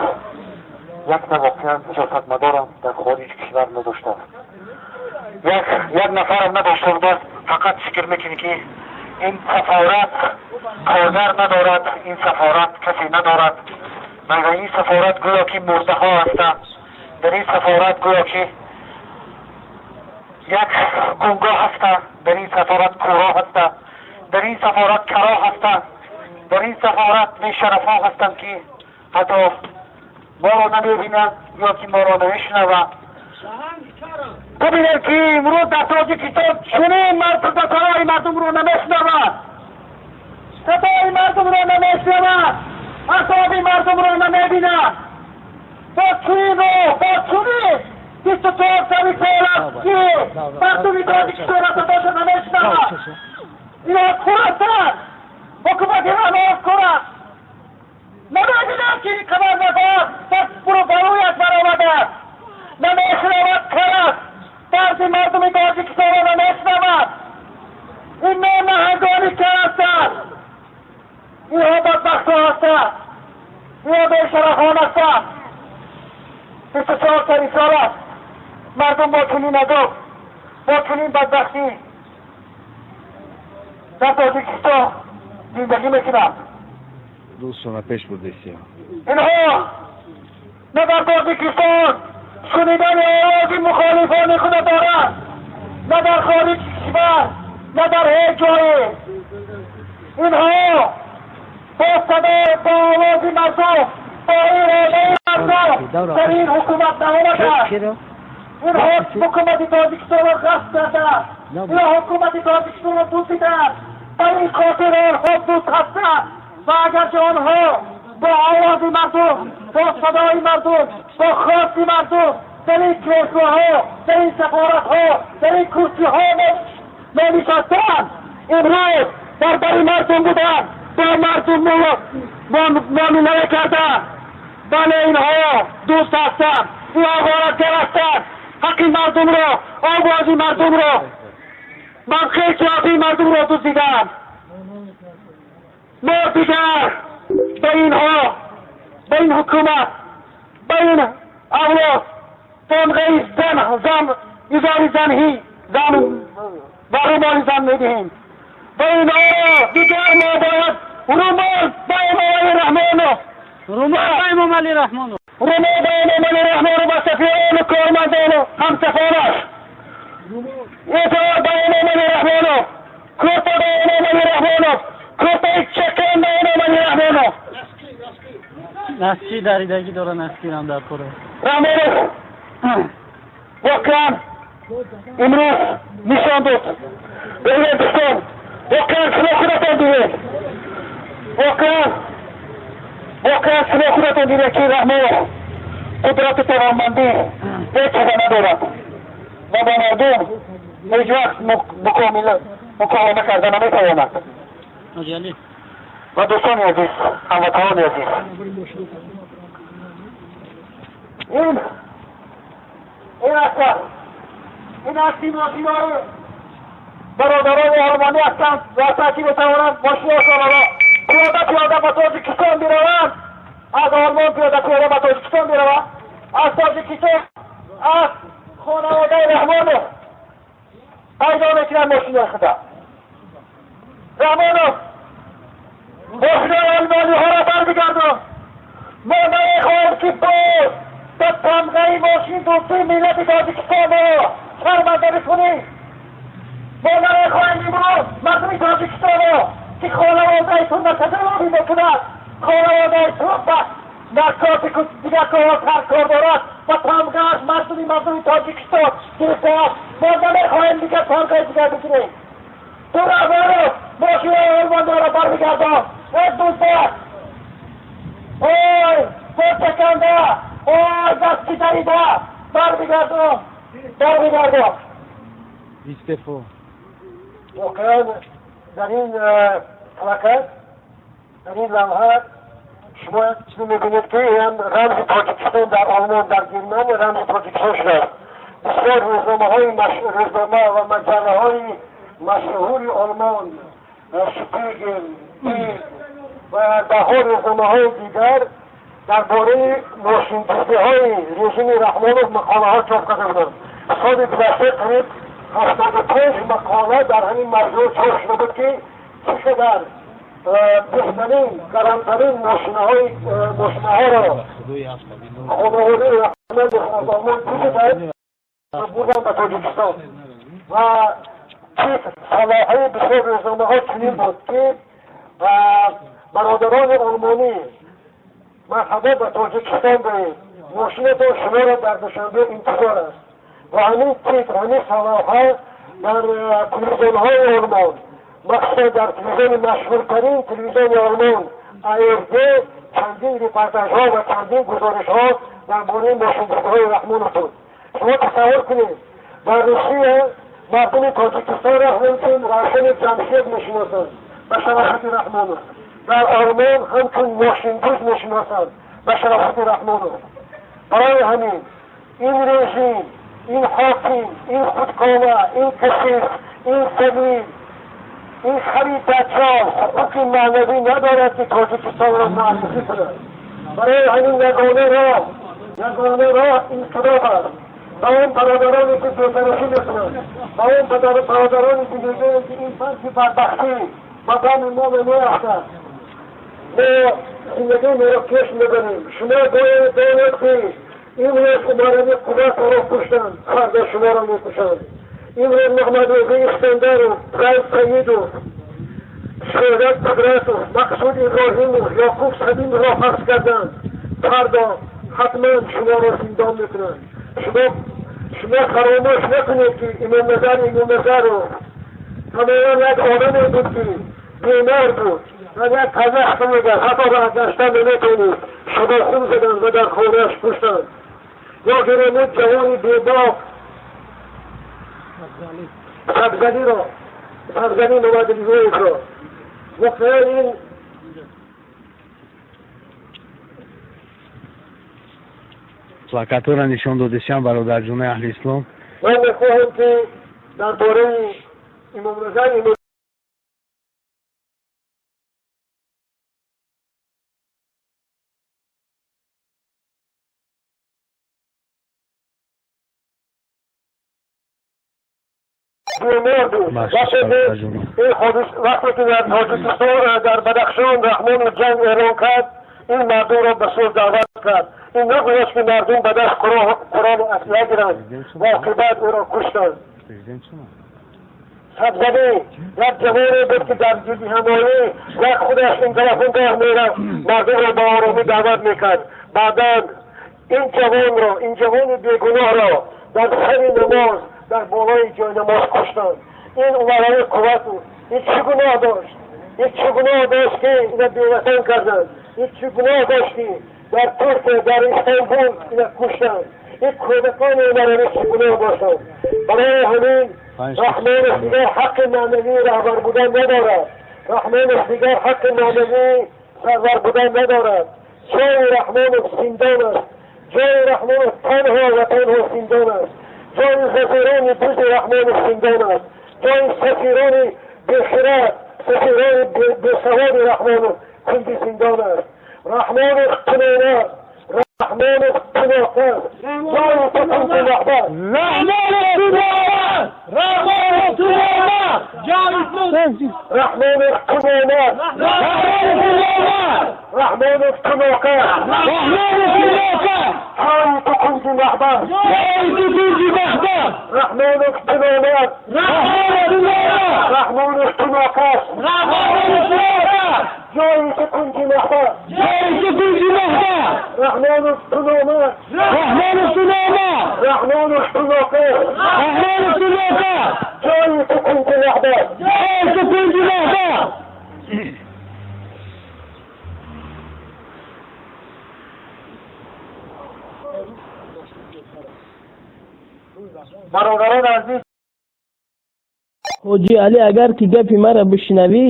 як на воқеан сиёсатмадорам дар хориҷи кишвар надоштааст, як нафарам надошта будааст. Фақат фикр мекунӣ, ки ин сафорат коргар надорад, ин сафорат касе надорад. Ва ин сафорат гӯё ки мурдаҳо ҳастанд. Дар ин сафорат гӯё ки як гунгоҳ ҳастанд, дар ин сафорат кӯро ҳастанд, дар ин сафорат каро ҳастанд, дар ин сафорат бешарафҳо ҳастанд, ки ҳатто моро намебинанд ё ки моро намешунаванд. Бубинед, ки имрӯз дар Тоҷикистон чунин садои мардумро намешунавад, садои мардумро намешунавад, асоби мардумро намебинад. Бо чунин бо чунин 24 соли сол аст, ки мардуми Тоҷикистон садоша намешунавад. Ино кур ҳастанд. Ҳукумати Раҳмонов кур аст, намебинад, ки ин қадар нафар рӯбарӯяш баромадааст. Намешунавад, кар аст, дарди мардуми Тоҷикистонро намешунавад. Ин наҳангони кар ҳастанд, инҳо бадбахтҳо ҳастанд, инҳо бешарафон ҳастанд. 24 соли сол аст, мардум бо чунин азоб, бо чунин бадбахтӣ дар Тоҷикистон зиндагӣ мекунанд. Дӯстона пеш бурдесиё. Инҳо на дар Тоҷикистон шунидани овози мухолифони худа доранд, на дар хориҷи кишвар, на дар ҳеҷ ҷое. Инҳо бо садо, бо овози мардум, бо иродаи мардум дар ин ҳукумат наомаданд. Инҳо ҳукумати Тоҷикистонро ғасб карданд, инҳо ҳукумати Тоҷикистонро дуздиданд. Ба ин хотир онҳо дузд ҳастанд. Ва агарчи онҳо бо овози мардум, бо садои мардум, бо хости мардум дар ин креслоҳо, дар ин сафоратҳо, дар ин курсиҳо менишастанд, имрӯз дар бари мардум буданд, бо мардум муомила карданд. Бале, инҳо дузд ҳастанд, инҳо ғоратгар ҳастанд. Ҳаққи мардумро, овози мардумро, мавқеи сиёсии мардумро дуздиданд. Мо дигар ба инҳо, ба ин ҳукумат, ба ин авлод тамғаи зан, зан, изори занҳӣ, зан ва румоли зан медиҳем. Ба инҳо дигар мо бояд румол ба Эмомалӣ Раҳмонов, румол ба Эмомалӣ Раҳмонов, румол ба Эмомалӣ Раҳмонов ва сафирону кормандону ҳамсафонаш, итоат ба Эмомалӣ Раҳмонов, курта ба Эмомалӣ Раҳмонов, куртаи чакан ба Эмомалӣ Раҳмонов. Носки даридагӣ дора, носкирам дар кора. Раҳмонов воқеан имрӯз нишон дод. Бибинед, дӯстон, воқеан шумо худатон дидед, воқеан шумо худатон дидед, ки Раҳмонов қудрату тавонмандӣ ҳеҷ чиза надорад ва бо мардум ҳеҷ вақт муколама карда наметавонад. Ва дӯстони азиз, ҳамватанони азиз, ин ҳастанд, ин ҳасти мошинои бародарони олмонӣ ҳастанд ва ки метавонанд мошиношонро пиёда пиёда ба Тоҷикистон бираванд. Аз Олмон пиёда пиёда ба Тоҷикистон бираванд, аз Тоҷикистон аз хонаводаи Раҳмонов пайдо мекунанд мошинои худа. Раҳмонов, мошинои олмониҳоро барбигардон. Мо намехоҳем, ки боз ба тамғаи мошин дӯстии миллати Тоҷикистонро шарманда бикунӣ. Мо намехоҳем имрӯз мардуми Тоҷикистонро, ки хонаводаи ту насадароби мекунад. Хонаводаи ту ба наркотику дигар корҳо саркор дорад ва тамғааш мардуми Тоҷикистон гирифтааст. Мо намехоҳем дигар тамғаи дигар бигирем. Ту Раҳмонов мошинаи олмонро бармигардон. Эй дуздак! Ой, порчаканда! Ой, дастгидарида! Бармигардон! Бармигардон! Истефо. Воқеан дар ин плакат, дар ин лавҳа шумо як чизе мебинед, ки ин рамзи Тоҷикистон дар Олмон, дар Германия рамзи Тоҷикистон шудааст. Бисёр рӯзномаҳои рӯзнома ва маҷаллаҳои машҳури Олмон, Шпигел, Билд ва даҳҳо рӯзномаҳои дигар дар бораи мошиндуздиҳои режими Раҳмонов мақолаҳо чоп карда буданд. Соли гузашта қариб 75 мақола дар ҳамин мавзӯъ чоп шуда буд, ки чӣ қадар беҳтарин, гаронтарин мошинаҳоро хонаводаи Раҳмонов аз Олмон дуздиданд ва бурданд ба Тоҷикистон. Ва титр, салоҳаи бисёр рӯзномаҳо чунин буд, ки бародарони олмонӣ, марҳабо ба Тоҷикистон биед, мошинатон шуморо дар Душанбе интизор аст. Ва ҳамин титр, ҳамин салоҳа дар телевизионҳои Олмон, махсусан дар телевизиони машҳуртарин телевизиони Олмон АРД, чандин репортажҳо ва чандин гузоришҳо дар бораи мошиндуздиҳои Раҳмонов буд. Шумо тасаввур кунед, дар Русия мардуми Тоҷикистонро ҳамчун Равшани Ҷамшед мешиносанд ба шарофати Раҳмонов, дар Олмон ҳамчун мошиндуз мешиносанд ба шарофати Раҳмонов. Барои ҳамин ин режим, ин ҳоким, ин худкома, ин касиф, ин залил, ин хари даҷҷол ҳуқуқи маънавӣ надорад, ки Тоҷикистонро муаррифӣ кунад. Барои ҳамин ягона роҳ инқилоб аст. Ба он бародароне, ки бетарафӣ мекунанд, ба он бародароне, ки мегӯянд, ки ин банки бадбахтӣ ба дами мо намеафтад, мо зиндагии моро пеш мебарем, шумо бояд донед, ки имрӯз Умарали Қувватро куштанд, фарда шуморо мекушанд. Имрӯз Муҳаммадрози Искандаров, Райф Саидов, Шӯҳрат Қудратов, Мақсуд Иброҳимов, Ёқуб Сабимро ҳабс карданд, фардо ҳатман шуморо зиндон мекунанд. Шумо фаромӯш накунед, ки Имомназар Имомназаров тамоман як одаме буд, ки бемор буд ва як казахт мегашт, ҳатто роҳ гаштан наметавонист, шабохун заданд ва дар хонааш куштанд. Ё гиремуд ҷавони бебок Сабзалиро, Сабзали Мамадалиёевро. Воқеан ин Плакатҳоро нишон додешам, бародарҷонои аҳли ислом. Ман мехоҳам, ки дар бораи Имомназар Имом бемор буд. Бахшиш, бародарҷоно. Ин ҳодис, вақте ки дар Тоҷикистон, дар Бадахшон Раҳмонов ҷанг эълон кард, ин мардумро ба сулҳ даъват кард. Ин нагузошт, ки мардум ба даст қурону аслиҳа гиранд ва оқибат ӯро куштанд. Президент чума? Сабзалӣ як ҷавоне буд, ки дар гирдиҳамоӣ як худаш ин тараф он тараф мерафт, мардумро ба оромӣ даъват мекард. Баъдан ин ҷавонро, ин ҷавони бегуноҳро дар сари намоз, дар болои ҷойнамоз куштанд. Ин Умарали Қувват буд. Ин чӣ гуноҳ дошт? Ин чӣ гуноҳ дошт, ки ина беватан карданд? Ин чӣ гуноҳ дошт, ки дар Туркия, дар Истанбул ина куштанд? Ин кӯдакони Умарали чӣ гуноҳ доштанд? Барои ҳамин Раҳмонов дигар ҳаққи маънавии раҳбар будан надорад. Раҳмонов дигар ҳаққи маънавии сарвар будан надорад. Ҷои Раҳмонов зиндон аст. Ҷои Раҳмонов танҳо ва танҳо зиндон аст. Ҷои вазирони дузи Раҳмонов зиндон аст. Ҷои сафирони бехирад, сафирони бесаводи Раҳмонов кунди зиндон аст. Раҳмонов тунонат, Раҳмонов туноқат, ҷои ту кунди маҳбас. Раҳмонов тунонат! Раҳмонов тунонат! Раҳмонов тунонат! Раҳмонов тунонат! Раҳмонов туноқат! Раҳмонов туноқат! Ҷои ту кунди маҳбас. Ҷои ту кунди маҳбас! Раҳмонов тунонат! Раҳмонов тунонат! Раҳмонов туноқат! Раҳмонов туноқат! Ҷое ки кунҷи маҳба, ҷое ки кунҷи маҳба, Раҳмонов тунома, Раҳмонов тунома, Раҳмонов тунока, Раҳмонов тунока, ҷое ки кунҷи маҳба, ҷое ки кунҷи маҳба. Бародарони азиз, Ҳоҷи Алӣ, агар ки гапи маро бишнавӣ,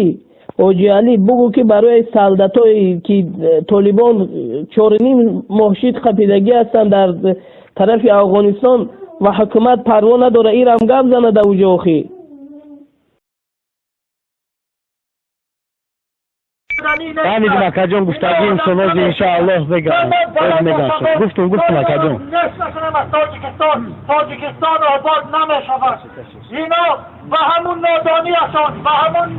Ҳоҷи Алӣ, бугӯ ки барои солдатое ки толибон 4.5 моҳ шид қапидагӣ ҳастанд дар тарафи Афғонистон ва ҳукумат парво надора, ирам гап занада уҷо охи. Фаҳмидим, акаҷон, гуфтагӣ инсоноз иншааллоҳ меган, боз меган. Гуфтум, гуфтум, акаҷон. Несташонам аз Тоҷикистон, Тоҷикистон обод намешавад. Ино ба ҳамун нодониашон, ба ҳамун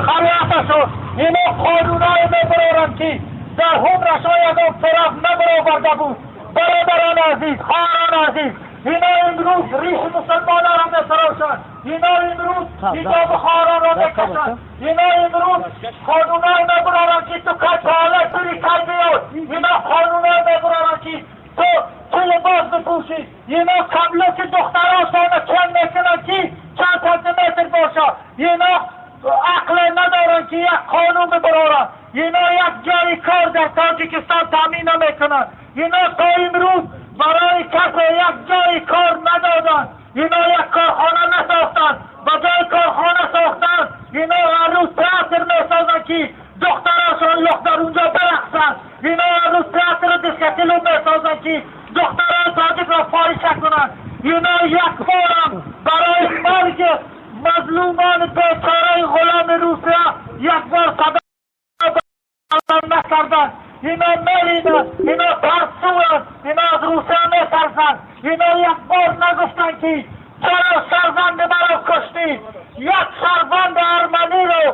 хариаташон, ино қонунае мебароранд, ки дар ҳумрашон ягон тараф набароварда буд. Бародарони азиз, хоҳарони азиз, ино имрӯз риши мусулмононро метарошанд, ино имрӯз ҳиҷоби хоҳаронро мекашанд, ино имрӯз қонунае мебароранд, ки ту кай туалет бири, кай биёй, ино қонунае мебароранд, ки ту чӣ либос бипӯшӣ, ино каблуки духтарошонро чен мекунанд, ки чанд сантиметр бошад, ино ақле надоранд, ки як қонун бибароранд, ино як ҷои кор дар Тоҷикистон таъмин намекунанд, ино то имрӯз барои касе як ҷои кор надоданд, ино як корхона насохтанд, ба ҷои корхона сохтанд, ино ҳар рӯз театр месозанд, ки духтарошон лох дар унҷо барақсанд, ино ҳар рӯз театру дискотелу месозанд, ки духтарони тоҷикро фоҳиша кунанд, ино як борам барои марги мазлумони бечораи ғуломи Русия як бор садо накарданд. Ино меринанд, ино тарсуанд, ино аз Русия метарсанд, ино як бор нагуфтанд, ки чаро шаҳрванди маро куштӣ? Як шаҳрванди арманиро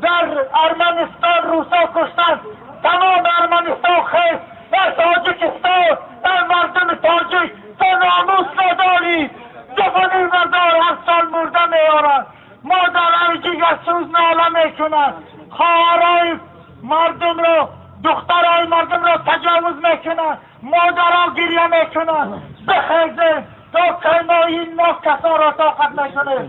дар Арманистон русо куштанд, тамоми Арманистон хест. Дар Тоҷикистон, дар мардуми тоҷик, ту номус надорӣ. Ҷавони мардор ҳар сол мурда меоранд, модарои ҷигарсӯз нола мекунанд, хоҳарои мардумро, духтарои мардумро таҷовуз мекунанд, модаро гиря мекунанд. Бихезем, то кай мо ин нокасонро тоқат мекунем?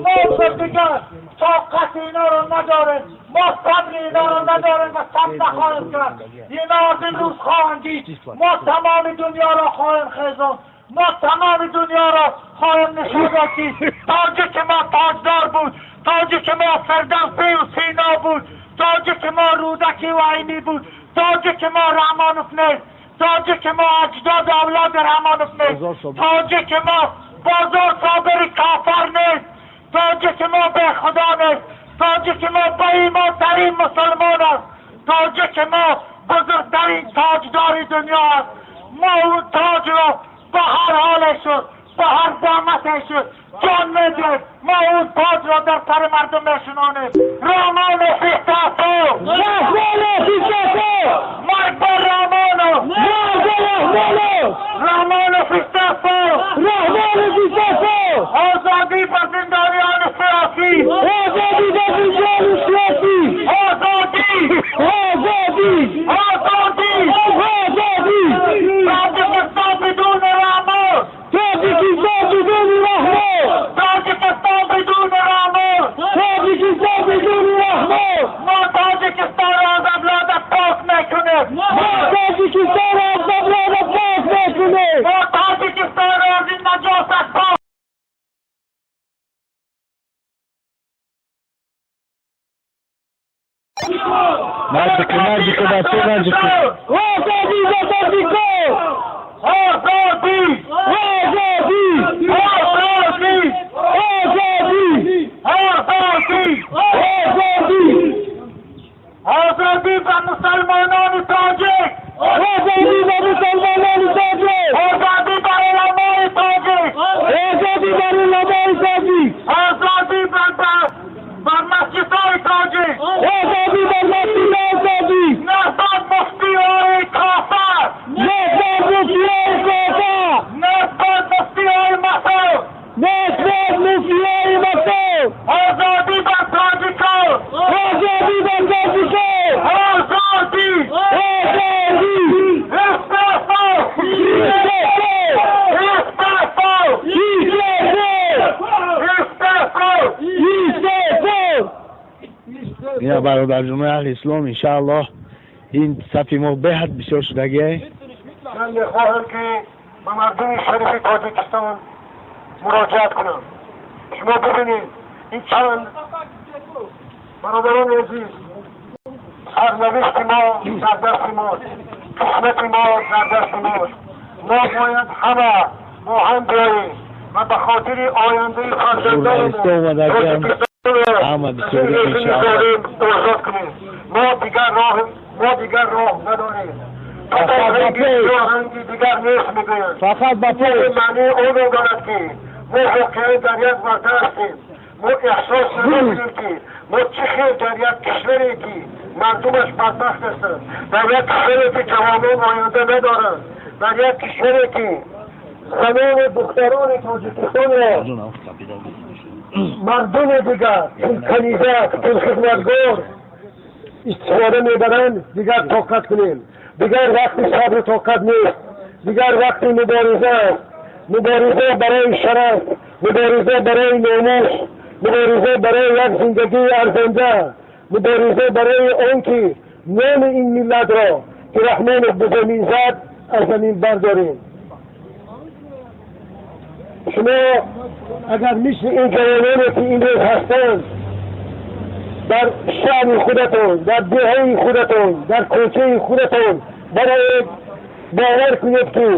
Мо ба дигар тоқати иноро надорем, мо сабри иноро надорем ва сабр нахоҳем кард. Ино аз имрӯз хоҳанд дид, мо тамоми дунёро хоҳем хезонд, мо тамоми дунёро хоҳем нишон дод, ки тоҷики мо тоҷдор буд, тоҷики мо Фирдавсию Сино буд, тоҷики мо Рӯдакӣ ва Айнӣ буд, тоҷики мо Раҳмонов нест, тоҷики мо аҷдоду авлоди Раҳмонов нест, тоҷики мо Бозор Собири кофар нест, тоҷики мо бехудо нест, тоҷики мо баимонтарин мусулмон аст, тоҷики мо бузургтарин тоҷдори дунё аст. Мо он тоҷро ба ҳар ҳоле шуд, ба ҳар заҳмате шуд, ҷон медиҳем, мо он тоҷро дар сари мардум мешинонем. Раҳмонов истеъфо! Раҳмонов истеъфо! Марг бар Раҳмонов! Марг бар Раҳмонов! Раҳмонов истеъфо! Раҳмонов истеъфо! Озодӣ ба зиндониёни сиёсӣ! Озодӣ ба зиндониёни сиёсӣ! Озодӣ! Озодӣ! Озодӣ! Озодӣ! Тоҷикистон бидуни Раҳмон! Тоҷикистон бидуни Раҳмон! Тоҷикистон бидуни Раҳмон! Тоҷикистон бидуни Раҳмон! Мо Тоҷикистонро аз аблодат пок мекунем! Мо Тоҷикистонро аз аблодат пок мекунем! Мо Тоҷикистонро аз ин наҷосат пок Наҷиқи, наҷиқи, бача, наҷиқи. Озодӣ ба тоҷико! Озодӣ! Озодӣ! Озодӣ! Озодӣ! Озодӣ! Озодӣ! Озодӣ ба мусулмонони тоҷик! Озодӣ ба мусулмонони тоҷик! Озодӣ ба уламои тоҷик! Озодӣ ба уламои тоҷик! Озодӣ бар масҷидҳои тоҷик! Озодӣ бар масҷидҳои тоҷик! На бар муфтиҳои кофир! На бар муфтиҳои кофир! Бародарҷонои аҳли ислом, иншааллоҳ, ин сафи мо беҳад бисёр шудагие. Ман мехоҳам, ки ба мардуми шарифи Тоҷикистон муроҷиат кунам. Шумо бибинед, ин чанд бародарони азиз, сарнавишти мо дар дасти мост, қисмати мо дар дасти мост. Мо бояд ҳама бо ҳам биёем ва ба хотири ояндаи Журналистҳо омадагианд. фарзандонамон Ҳама бисёри, иншааллоҳ. озод кунем. Мо дигар роҳ надорем. Фақат ба пеш. Оҳанги дигар нест, мегӯянд. Фақат ба пеш. Маънии онро дорад, ки мо воқеан дар як варта ҳастем. Мо эҳсос намекунем, ки мо чӣ хел дар як кишваре, ки мардумаш бадбахт ҳастанд, дар як кишваре, ки ҷавонон оянда надоранд, дар як кишваре, ки занону духтарони Тоҷикистонро мардуми дигар чун канизак, чун хизматгор истифода мебаранд, дигар тоқат кунем. Дигар вақти сабру тоқат нест, дигар вақти мубориза аст. Мубориза барои шараф, мубориза барои номус, мубориза барои як зиндагии арзанда, мубориза барои он ки номи ин миллатро, ки Раҳмонов ба замин зад, аз замин бардорем. Шумо агар мисли ин ҷавононе, ки имрӯз ҳастанд, дар шаҳри худатон, дар деҳаи худатон, дар кӯчаи худатон бароед, бовар кунед, ки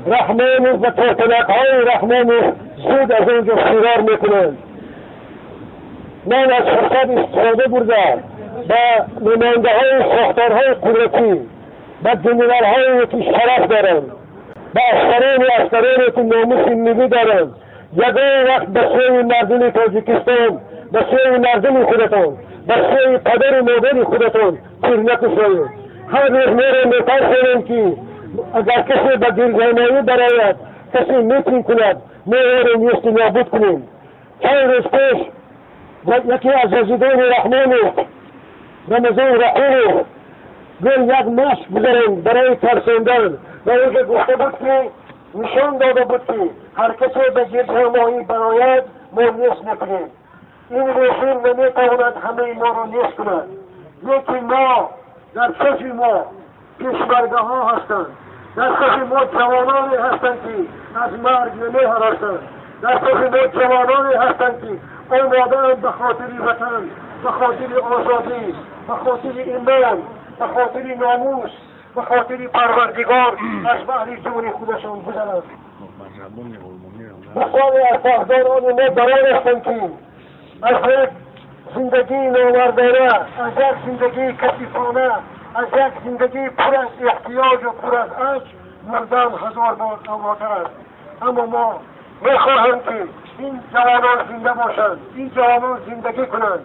Раҳмонов ва тортанакҳои Раҳмонов зуд аз он ҷо фирор мекунанд. Ман аз фурсат истифода бурда, ба намояндаҳои сохторҳои қудратӣ, ба генералҳое, ки шараф доранд, ба афсарону афсароне, ки номуси миллӣ доранд, ягон вақт ба сӯи мардуми Тоҷикистон, ба сӯи мардуми худатон, ба сӯи падару модари худатон тир накушоед. Ҳар рӯз моро метарсонем, ки агар касе ба гирдҳамоӣ барояд, касе митинг кунад, мо ӯро несту нобуд кунем. Чанд рӯз пеш яке аз вазидони Раҳмонов, Рамазон Раҳимов, гӯй як машқ гузарем барои тарсондан ва онҷо гуфта буд, ки нишон дода буд, ки ҳар касе ба гирдҳамоӣ барояд, мо нест мекунем. Ин режим наметавонад ҳамаи моро нест кунад, лекин мо дар сафи мо пешмаргаҳо ҳастанд, дар сафи мо ҷавононе ҳастанд, ки аз марг намеҳаросанд, дар сафи мо ҷавононе ҳастанд, ки омодаанд ба хотири ватан, ба хотири озодӣ, ба хотири имон, ба хотири номус, ба хотири Парвардигор аз баҳри ҷони худашон гузаранд. Бисёре аз саҳдорони мо барон ҳастанд, ки аз як зиндагии номардона, аз як зиндагии касифона, аз як зиндагии пур аз эҳтиёҷу пур аз анҷ мурдан ҳазор бор авлотар аст. Аммо мо мехоҳем, ки ин ҷавонон зинда бошанд, ин ҷавонон зиндагӣ кунанд.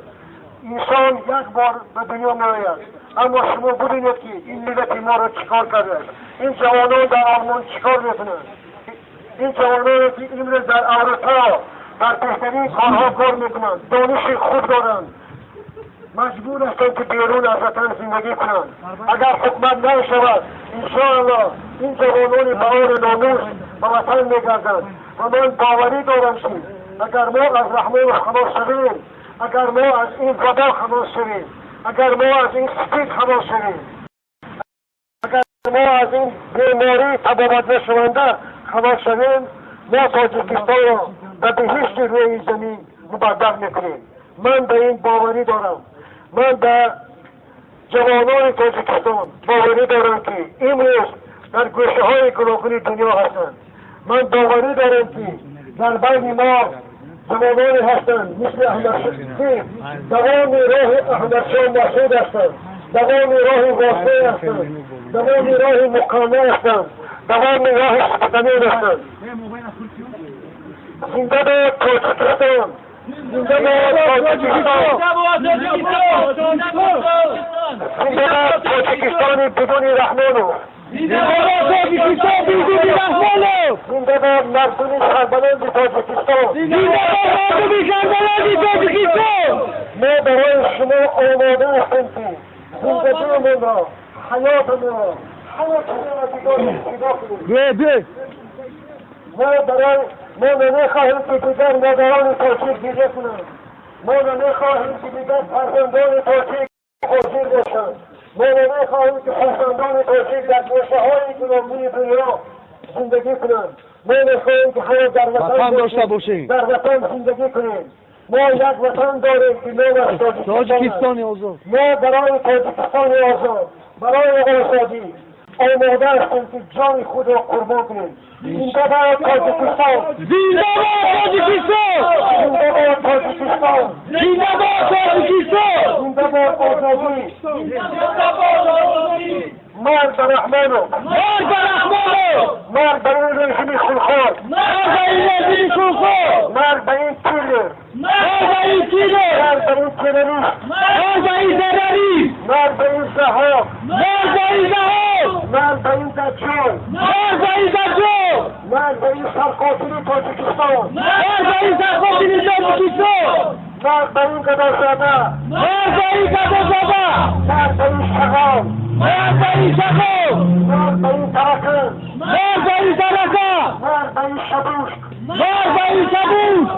Инсон як бор ба дунё меояд, аммо шумо бибинед, ки ин миллати моро чӣ кор кардааст. Ин ҷавонон дар Олмон чӣ кор мекунанд? Ин ҷавононе, ки имрӯз дар Аврупо дар беҳтарин корҳо кор мекунанд, дониши хуб доранд, маҷбур ҳастанд, ки берун аз ватан зиндагӣ кунанд. Агар ҳукумат нашавад, иншоаллоҳ, ин ҷавонони баори номус ба ватан мегарданд. Ва ман боварӣ дорам, ки агар мо аз Раҳмонов халос шавем, агар мо аз ин вабо халос шавем, агар мо аз ин СПИД халос шавем, агар мо аз ин бемории табобатнашаванда халос шавем, мо Тоҷикистонро ба биҳишти рӯи замин мубаддал мекунем. Ман ба ин боварӣ дорам. Ман ба ҷавонони Тоҷикистон боварӣ дорам, ки имрӯз дар гӯшаҳои гуногуни дунё ҳастанд. Ман боварӣ дорам, ки дар байни мо ҷавононе ҳастанд, мисли Аҳмадки давоми роҳи Аҳмадшоҳ Масуд ҳастанд, давоми роҳи Восеъ ҳастанд, давоми роҳи Муқаммо ҳастанд, давоми роҳи Спитамен ҳастанд. Зинда бод Тоҷикистон! Зинда бод Тоҷикистон! Зинда бод Тоҷикистони бидуни Раҳмонов! Тоҷикистон бидуни Раҳмонов! Зинда бод мардуми сарбаланди Тоҷикистон! Зинда бод мардуми сарбаланди Тоҷикистон! Мо барои шумо омода ҳастем, ки зиндагиамонро, ҳаётамонро, ҳама чизро фидо кунем. Мо барои мо намехоҳем, ки дигар модарони тоҷик гиря кунанд. Мо намехоҳем, ки дигар фарзандони тоҷик муҳоҷир бошанд. Мо намехоҳем, ки фарзандони тоҷик дар гӯшаҳои гуногуни дунё зиндагӣ кунанд. Мо мехоҳем, ки ҳама дар ватан дошта бошем, дар ватан зиндагӣ кунем. Мо як ватан дорем, ки номаш Тоҷикистони озод. Мо барои Тоҷикистони озод, барои озодӣ омода ҳастем, ки ҷони худро қурбон кунем. Зинда бод Тоҷикистон! Зинда бод Тоҷикистон! Зинда бод Тоҷикистон! Зинда бод Тоҷикистон! Зинда бод озодӣ! Марг ба Раҳмонов! Марг ба Раҳмонов! Марг ба ин режими хунхор! Марг ба ин режими хунхор! Марг ба ин киллер! Марг ба ин киллер! Марг ба ин террорист! Марг ба ин террорист! Марг ба ин Заҳҳок! Марг ба ин Заҳҳок! Марг ба ин Даҷҷол! Марг ба ин Даҷҷол! Марг ба ин сарқотили Тоҷикистон! Марг ба ин сарқотили Тоҷикистон! Марг ба ин гадозода! Марг ба ин гадозода! Марг ба ин шағол! Марг ба ин шағол! Марг ба ин таракан! Марг ба ин таракан! Марг ба ин шабушк! Марг ба ин шабушк!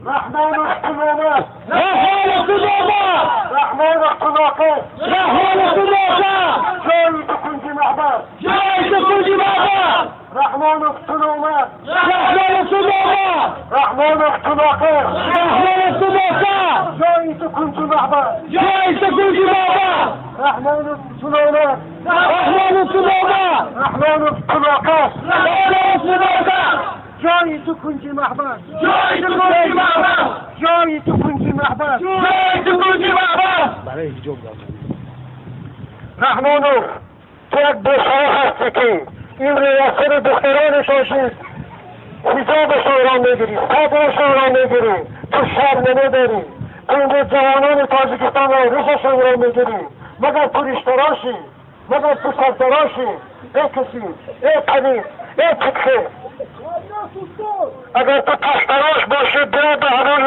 Раҳмонов ту номард! Раҳмонов ту номард! Раҳмонов ту ноқис! Раҳмонов ту ноқис! Ҷои ту кунҷи маъбад! Ҷои ту кунҷи маъбад! Раҳмонов ту номард! Раҳмонов ту номард! Раҳмонов ту ноқис! Раҳмонов ту ноқис! Ҷои ту кунҷи маъбад! Ҷои ту кунҷи маъбад! Раҳмонов ту номард! Раҳмонов ту номард! Раҳмонов ту ноқис! Раҳмонов ту ноқис! Ҷои ту кунҷи маъбад! Ҷои ту кунҷи маъбад! Ҷои ту кунҷи маъбад! Ҷои ту кунҷи маъбад! Барои ҳиҷоб гап. Раҳмонов, ту як бешараф ҳастӣ, ки ин риёсати духтарони тоҷик ҳиҷобашонро мегирӣ, сатрашонро мегирӣ. Ту шарм намедорӣ. Ту имрӯз ҷавонони Тоҷикистонро ришашонро мегирӣ. Магар ту риштарошӣ? Магар ту сартарошӣ? Эй каси, эй табиб, эй читхе, агар ту паштарош бошӣ, биё ба ҳамон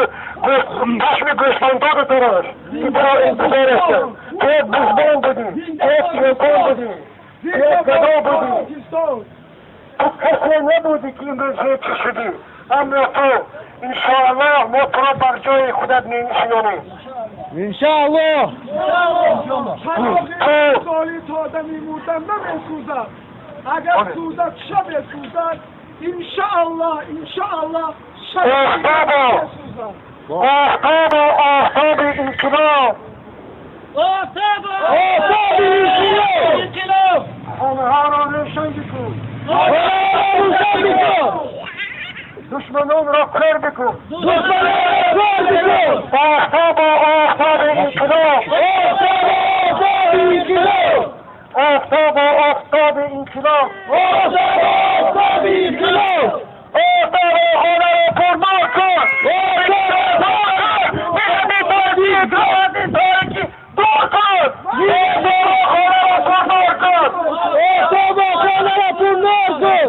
пашми гӯсфандоро тарош, ки туро интизор ҳастанд. Ту як бузбон будӣ, ту як чӯпон будӣ, ту як гадо будӣ, ту касе набудӣ, ки имрӯз ҳечи шудӣ. Аммо ту, иншоаллоҳ, мо туро бар ҷои худат менишинонем. Иншоаллоҳ. То одами мурдан намесӯзад, агар сӯзад, шабе сӯзад, иншоаллоҳ, иншоаллоҳ. Офтобо, офтобо, офтоби инқилоб! Офтоби инқилоб! Хонаҳоро рӯшан бикун! Хонаҳоро рӯшан бикун! Душманонро кор бикун! Душманонро кор бикун! Офтобо, офтоби инқилоб! Офтобо, офтоби инқилоб! Офтобо, офтоби инқилоб! Офтобо, офтоби инқилоб! Офтобо, хонаро пурнур кун! Офтобо, дур кун! Офтобо, хонаро пурнур кун! Офтобо, хонаро пурнур кун!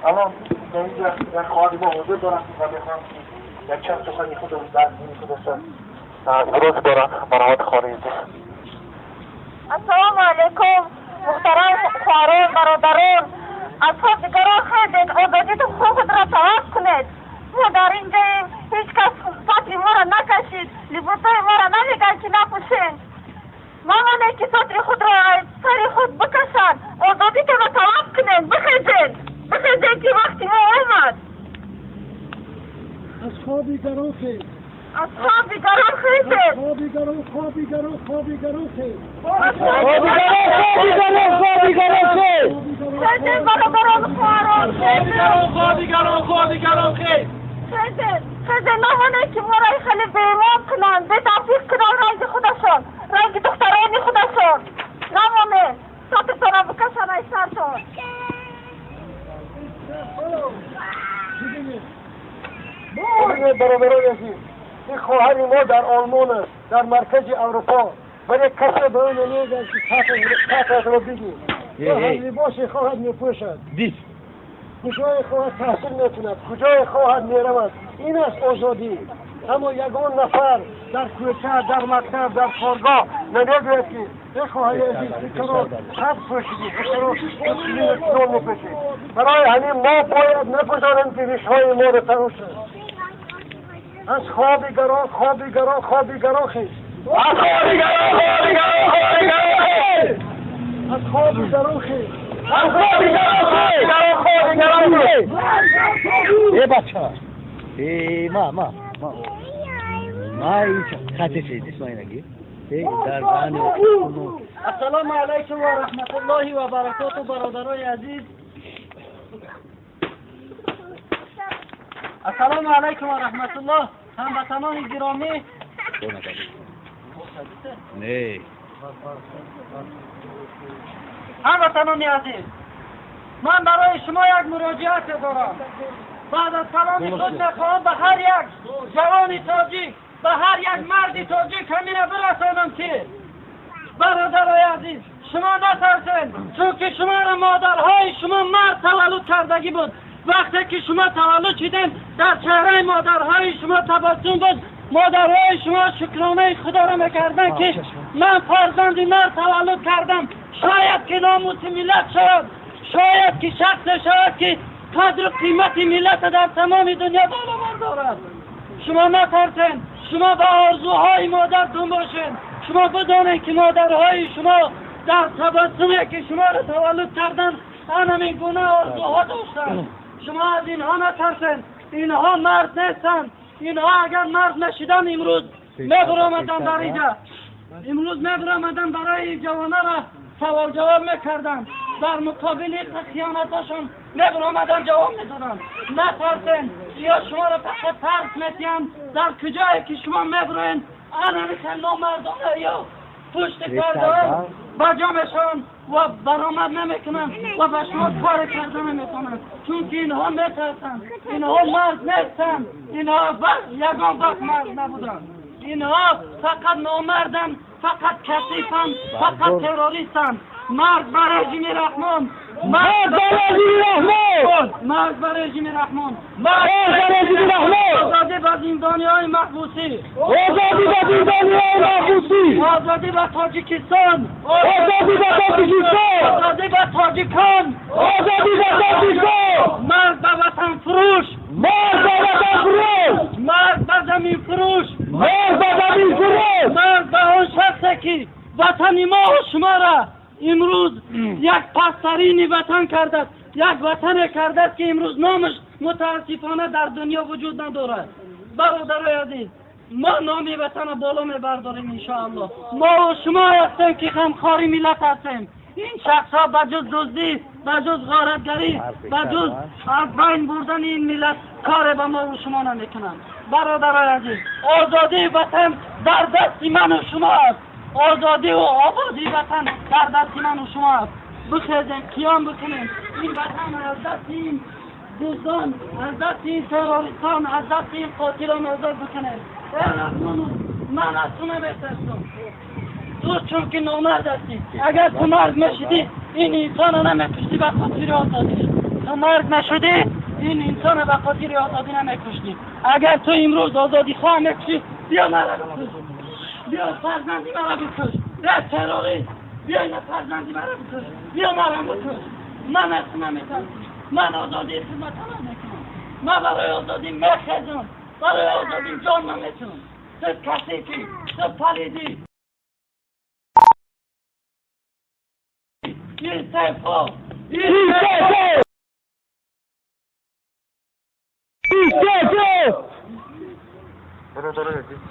Алон дар инҷа як хоҳари мо ҳозир дорам ва мехоҳам, ки як чанд сухани худро дар дини худашон иброз дорам. Марҳамат, хоҳари азиз. Ассалому алайкум, муҳтарам хоҳарон, бародарон. Аз худ дигарон хезед, озодиту худро талаб кунед. Мо дар инҷаем, ҳеҷ кас сатри моро накашид, либосҳои моро намегӯянд, ки напӯшем. Мамоне, ки сатри худро аз сари худ бикашанд. Озодитонро талаб кунед, бихезед, бихезед, ки вақти мо омад. Аз хоби гарон хез! Аз хоби гарон хезед! Хоби гарон, хоби гарон, хоби гарон хез! Хоби гарон, хоби гарон, хоби гарон хез! Хезед, бародарон, хоҳарон, хезед! Хоби гарон, хоби гарон хез! Хезед, хезед, намоне, ки моро хеле беимон кунанд, бетавфиқ кунанд, ранги худашон, ранги духтарони худашон. Намоне, сатртонро бикашанд аз сартон. Бибинед, бародарони азиз, ин хоҳари мо дар Олмон аст, дар маркази Аврупо, вале касе ба ӯ намегӯяд, ки сатрашро бигир. Либосе хоҳад мепӯшад, куҷое хоҳад таҳсил мекунад, куҷое хоҳад меравад. Ин аст озодӣ. Аммо ягон нафар дар кӯча, дар мактаб, дар коргоҳ намегӯяд, ки э хоҳари азиз, ту чаро сатр пӯшидӣ, ту чаро чунин мепӯшӣ? Барои ҳамин мо бояд нагузорем, ки ришҳои моро тарошанд. Аз хоби гарон, хоби гарон, хоби гарон хез. Аз хоби гарон, хоби гарон, хоби гарон хез. Аз хоби гарон хез. Аз хоби гарон хез. Гарон хоби гарон хез. Э бача. Э ма ма ма. Ма хате чиз исмаинаги. Э дар бани. Ассалому алайкум ва раҳматуллоҳи ва баракоту бародарони азиз. Ассалому алайкум ва раҳматуллоҳ ҳамватанони гиромӣ. Не. Ҳамватанони азиз, ман барои шумо як муроҷиате дорам. Баъд аз саломи худ мехоҳам ба ҳар як ҷавони тоҷик, ба ҳар як марди тоҷик ҳамина бирасонам ки бародарои азиз, шумо натарсед, чунки шуморо модарҳои шумо мард таваллуд кардагӣ буд. Вақте ки шумо таваллуд шудем, дар чеҳраи модарҳои шумо табассум буд. Модарҳои шумо шукронаи худоро мекарданд ки ман фарзанди мард таваллуд кардам. Шояд ки номуси миллат шавад, шояд ки шахсе шавад ки қадру қимати миллата дар тамоми дунё боло бардорад. Шумо натарсед, шумо ба орзуҳои модартон бошед. Шумо бидонед ки модарҳои шумо дар табассуме ки шуморо таваллуд карданд ҳамин гуна орзуҳо доштанд. Шумо аз инҳо натарсед, инҳо мард нестанд. Инҳо агар мард нашиданд имрӯз мебаромаданд дар инҷа, имрӯз мебаромаданд барои ҷавонара савол ҷавоб мекарданд, дар муқобили хиёнаташон мебаромаданд ҷавоб медоданд. Натарсед, ё шуморо фақат тарс метиҳанд. Дар куҷое ки шумо мебароед анамиха номардона ё пушти пардаҳо ба ҷо мешаванд ва баромад намекунанд ва ба шумо кор карда наметавонанд, чунки инҳо метарсанд. Инҳо мард нестанд, инҳо ягон вақт мард набуданд. Инҳо фақат номарданд, фақат касифанд, фақат террористанд. Марг ба режими Раҳмон! Марг ба режими Раҳмон! Марг ба режими Раҳмон! Марг ба режими Раҳмон! Озодӣ ба зиндониҳои маҳбусӣ! Озодӣ ба зиндониҳои маҳбусӣ! Озодӣ ба Тоҷикистон! Озодӣ ба Тоҷикистон! Озодӣ ба тоҷикон! Озодӣ ба тоҷикон! Марг ба ватанфурӯш! Марг ба ватанфурӯш! Марг ба заминфурӯш! Марг ба заминфурӯш! Марг ба он шахсе ки ватани мо шуморо имрӯз як пасттарини ватан кардааст, як ватане кардааст ки имрӯз номаш мутаассифона дар дунё вуҷуд надорад. Бародарои азиз, мо номи ватанро боло мебардорем иншоаллоҳ. Мо шумо ҳастем ки ғамхори миллат ҳастем. Ин шахсҳо ба ҷуз дуздӣ, ба ҷуз ғоратгарӣ, ба ҷуз аз байн бурдани ин миллат коре ба мо шумо намекунанд. Бародарои азиз, озодии ватан дар дасти ману шумо аст. Озодӣ ва ободии ватан дар дасти ману шумо аст. Бихезем, қиём бикунем. Ин ватан аз дасти ин дуздон, аз дасти ин террористон, аз дасти ин қотилон озод бикунем. Эй Раҳмону, ман аз ту наметарсам. Ту чунки номард ҳастӣ. Агар ту мард мешудӣ, ин инсонро намекуштӣ ба хотири озодӣ. Ту мард нашудӣ, ин инсонро ба хотири озодӣ намекуштӣ. Агар ту имрӯз озодихоҳ мекушӣ, биё маро бикуш. Биё фарзанди маро бикуш. Эй террорист, биё ина фарзанди маро бикуш. Биё маро бикуш. Ман аз ту наметарсам. Ман озодии худро талаб мекунам. Ман барои озодӣ мехезам. Барои озодӣ ҷон наметиҳам. Ту касифӣ, ту палидӣ. Истеъфо! Истеъфо! Истеъфо! Бародарои азиз,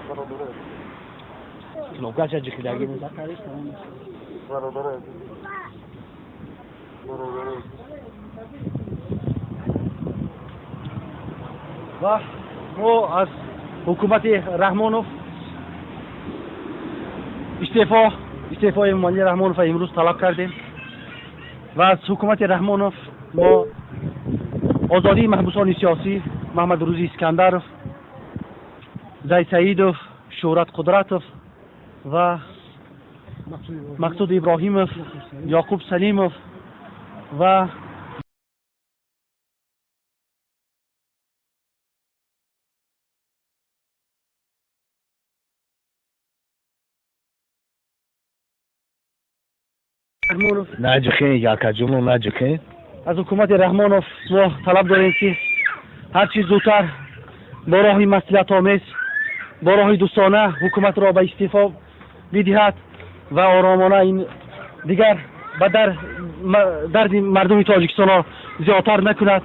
бародарои азиз, Кнопкача ҷихидаги буд. Бародарои азиз, бародарои азиз. Ва мо аз ҳукумати Раҳмонов истеъфои Эмомалӣ Раҳмонова имрӯз талаб кардем ва аз ҳукумати Раҳмонов мо озодии маҳбусони сиёсӣ Маҳмадрӯзи Искандаров, Зайд Саидов, Шӯҳрат Қудратов ва Мақсуд Иброҳимов, Ёқуб Салимов ва Наҷихен, якаҷуно наҷихен. Аз ҳукумати Раҳмонов мо талаб дорем, ки ҳарчи зудтар бо роҳи маслиҳатомез, бо роҳи дӯстона ҳукуматро ба истеъфо бидиҳад ва оромона ин дигар ба дарди мардуми Тоҷикистонро зиёдтар накунад.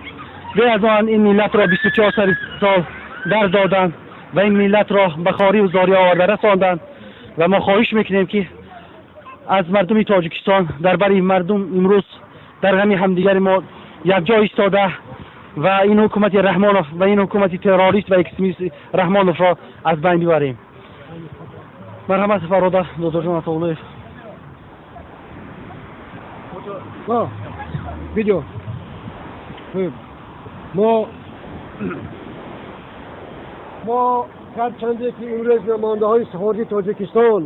Бе аз он ин миллатро 24 сол дард доданд ва ин миллатро ба хорию зорӣ оварда расонданд. Ва мо хоҳиш мекунем, ки аз мардуми Тоҷикистон дар бари мардум имрӯз дар ғами ҳамдигари мо якҷо истода ва ин ҳукумати Раҳмонов ва ин ҳукумати террорист ва экстремист Раҳмоновро аз байн бибарем. Марҳамат, бародар Додоҷон Атоуллоев. Видео мо ҳарчанде ки имрӯз намояндаҳои сафорати Тоҷикистон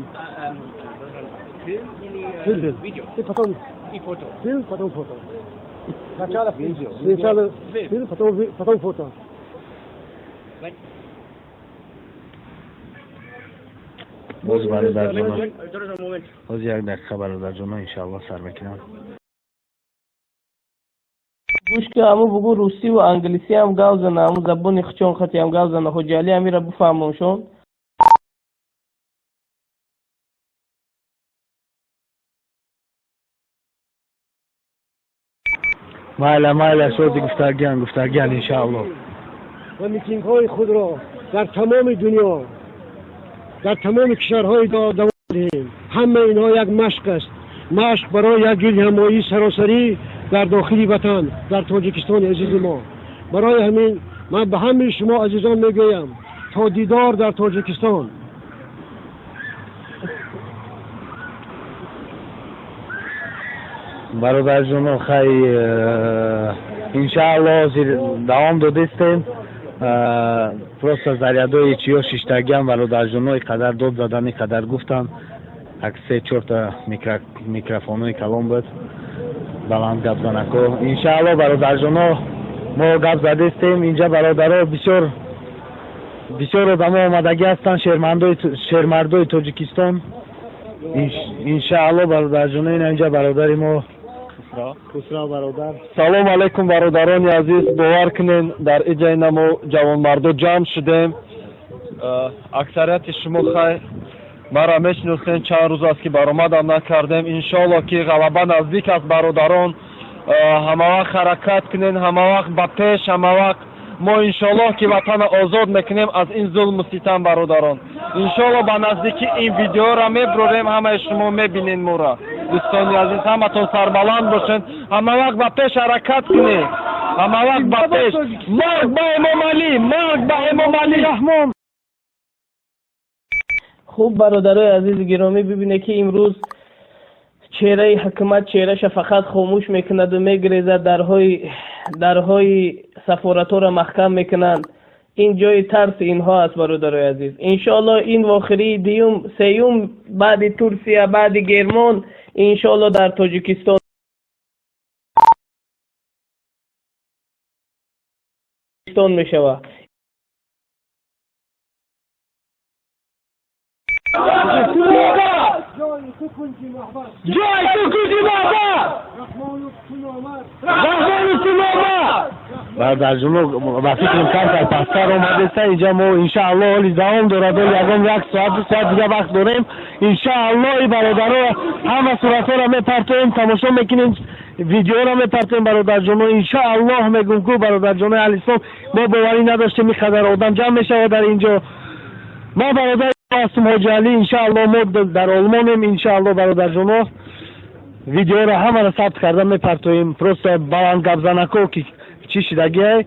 потом фильм, потом фото. Сначала видео. Сначала фильм, потом фото. Боз бародарҷоно, боз як дақиқа, бародарҷоно, иншоалло сар мекунам. Гӯш ки, ҳаму бугӯ, русиву англисӣ ҳам гав зана, ҳаму забони хичон хати ҳам гав зана, Ҳоҷиалӣ ҳамира буфаҳмоншон. Майла, майла, сози гуфтагиан, гуфтагиан, иншоалло. Ва митингҳои худро дар тамоми дунё, дар тамоми кишварҳои давом диҳем. Ҳамаи инҳо як машқ аст, машқ барои як гирдҳамоии саросарӣ дар дохили ватан, дар Тоҷикистони азизи мо. Барои ҳамин ман ба ҳамаи шумо азизон мегӯям: то дидор дар Тоҷикистон. Бародарҷоно, хай, иншаалло, ҳозир давом додистем. Просто зарядои чиё шиштагиам, бародарҷоно, и қадар дод задан, и қадар гуфтан, як се чорта микрофонҳои калон буд, баланд гапзанако. Иншаалло, бародарҷоно, мо гап задистем. Инҷа бародаро бисёр бисёр одамо омадагӣ ҳастанд, шермардои Тоҷикистон. Иншаалло, бародарҷоно, ина инҷа бародари мо Хусрав бародар. Салом алайкум, бародарони азиз. Бовар кунен, дар иҷаи намо ҷавонмардо ҷамъ шудем. Аксарияти шумо хай маро мешиносен. Чанд рӯз аст, ки баромадам накардем. Иншоалло, ки ғалаба наздик аст, бародарон. Ҳамавақт ҳаракат кунен, ҳамавақт ба пеш, ҳамавақт мо иншоаллоҳ, ки ватана озод мекунем аз ин зулму ситам, бародарон. Иншоалло, ба наздикӣ ин видеоро мебурорем, ҳамаи шумо мебинед моро. Дӯстони азиз, ҳаматон сарбаланд бошед, ҳамавақт ба пеш ҳаракат кунед, ҳамавақт ба пеш. Марг ба Эмомалӣ, марг ба Эмомалӣ Раҳмон! Хуб, бародарои азизи гиромӣ, бибинед, ки имрӯз чеҳраи ҳукумат чеҳраша фақат хомӯш мекунаду мегирезад, дарҳои сафоратҳоро маҳкам мекунанд. Ин ҷои тарси инҳо аст, бародарои азиз. Иншоалло, ин вохирии дуюм, сеюм, баъди Турсия, баъди Гермон, иншоалло, дар Тоҷикистон мешавад. Ҷои ту кунҷи маҳбас, Раҳмону ту номард! Бародарҷоно, ба фикрам, камтар пасттар омадеста. Инҷа мо, иншаалло, ҳоли давом дорад, ҳоли ягон як соат, 2 соат дига вақт дорем. Иншаалло, и бародаро, ҳама суратҳоро мепартоем, тамошо мекунем, видеоро мепартоем, бародарҷоно. Иншааллоҳ, мегум ку, бародарҷонои аҳли ислом, мо боварӣ надоштем, ин қадар одам ҷамъ мешавад дар инҷо. Ман бародар ҳастам, Ҳоҷиалӣ. Иншаалло, мо дар Олмонем. Иншаалло, бародарҷоно, видеоро ҳамаро сабт карда мепартоем. Просто баланд гапзанако, ки чӣ шидагиай,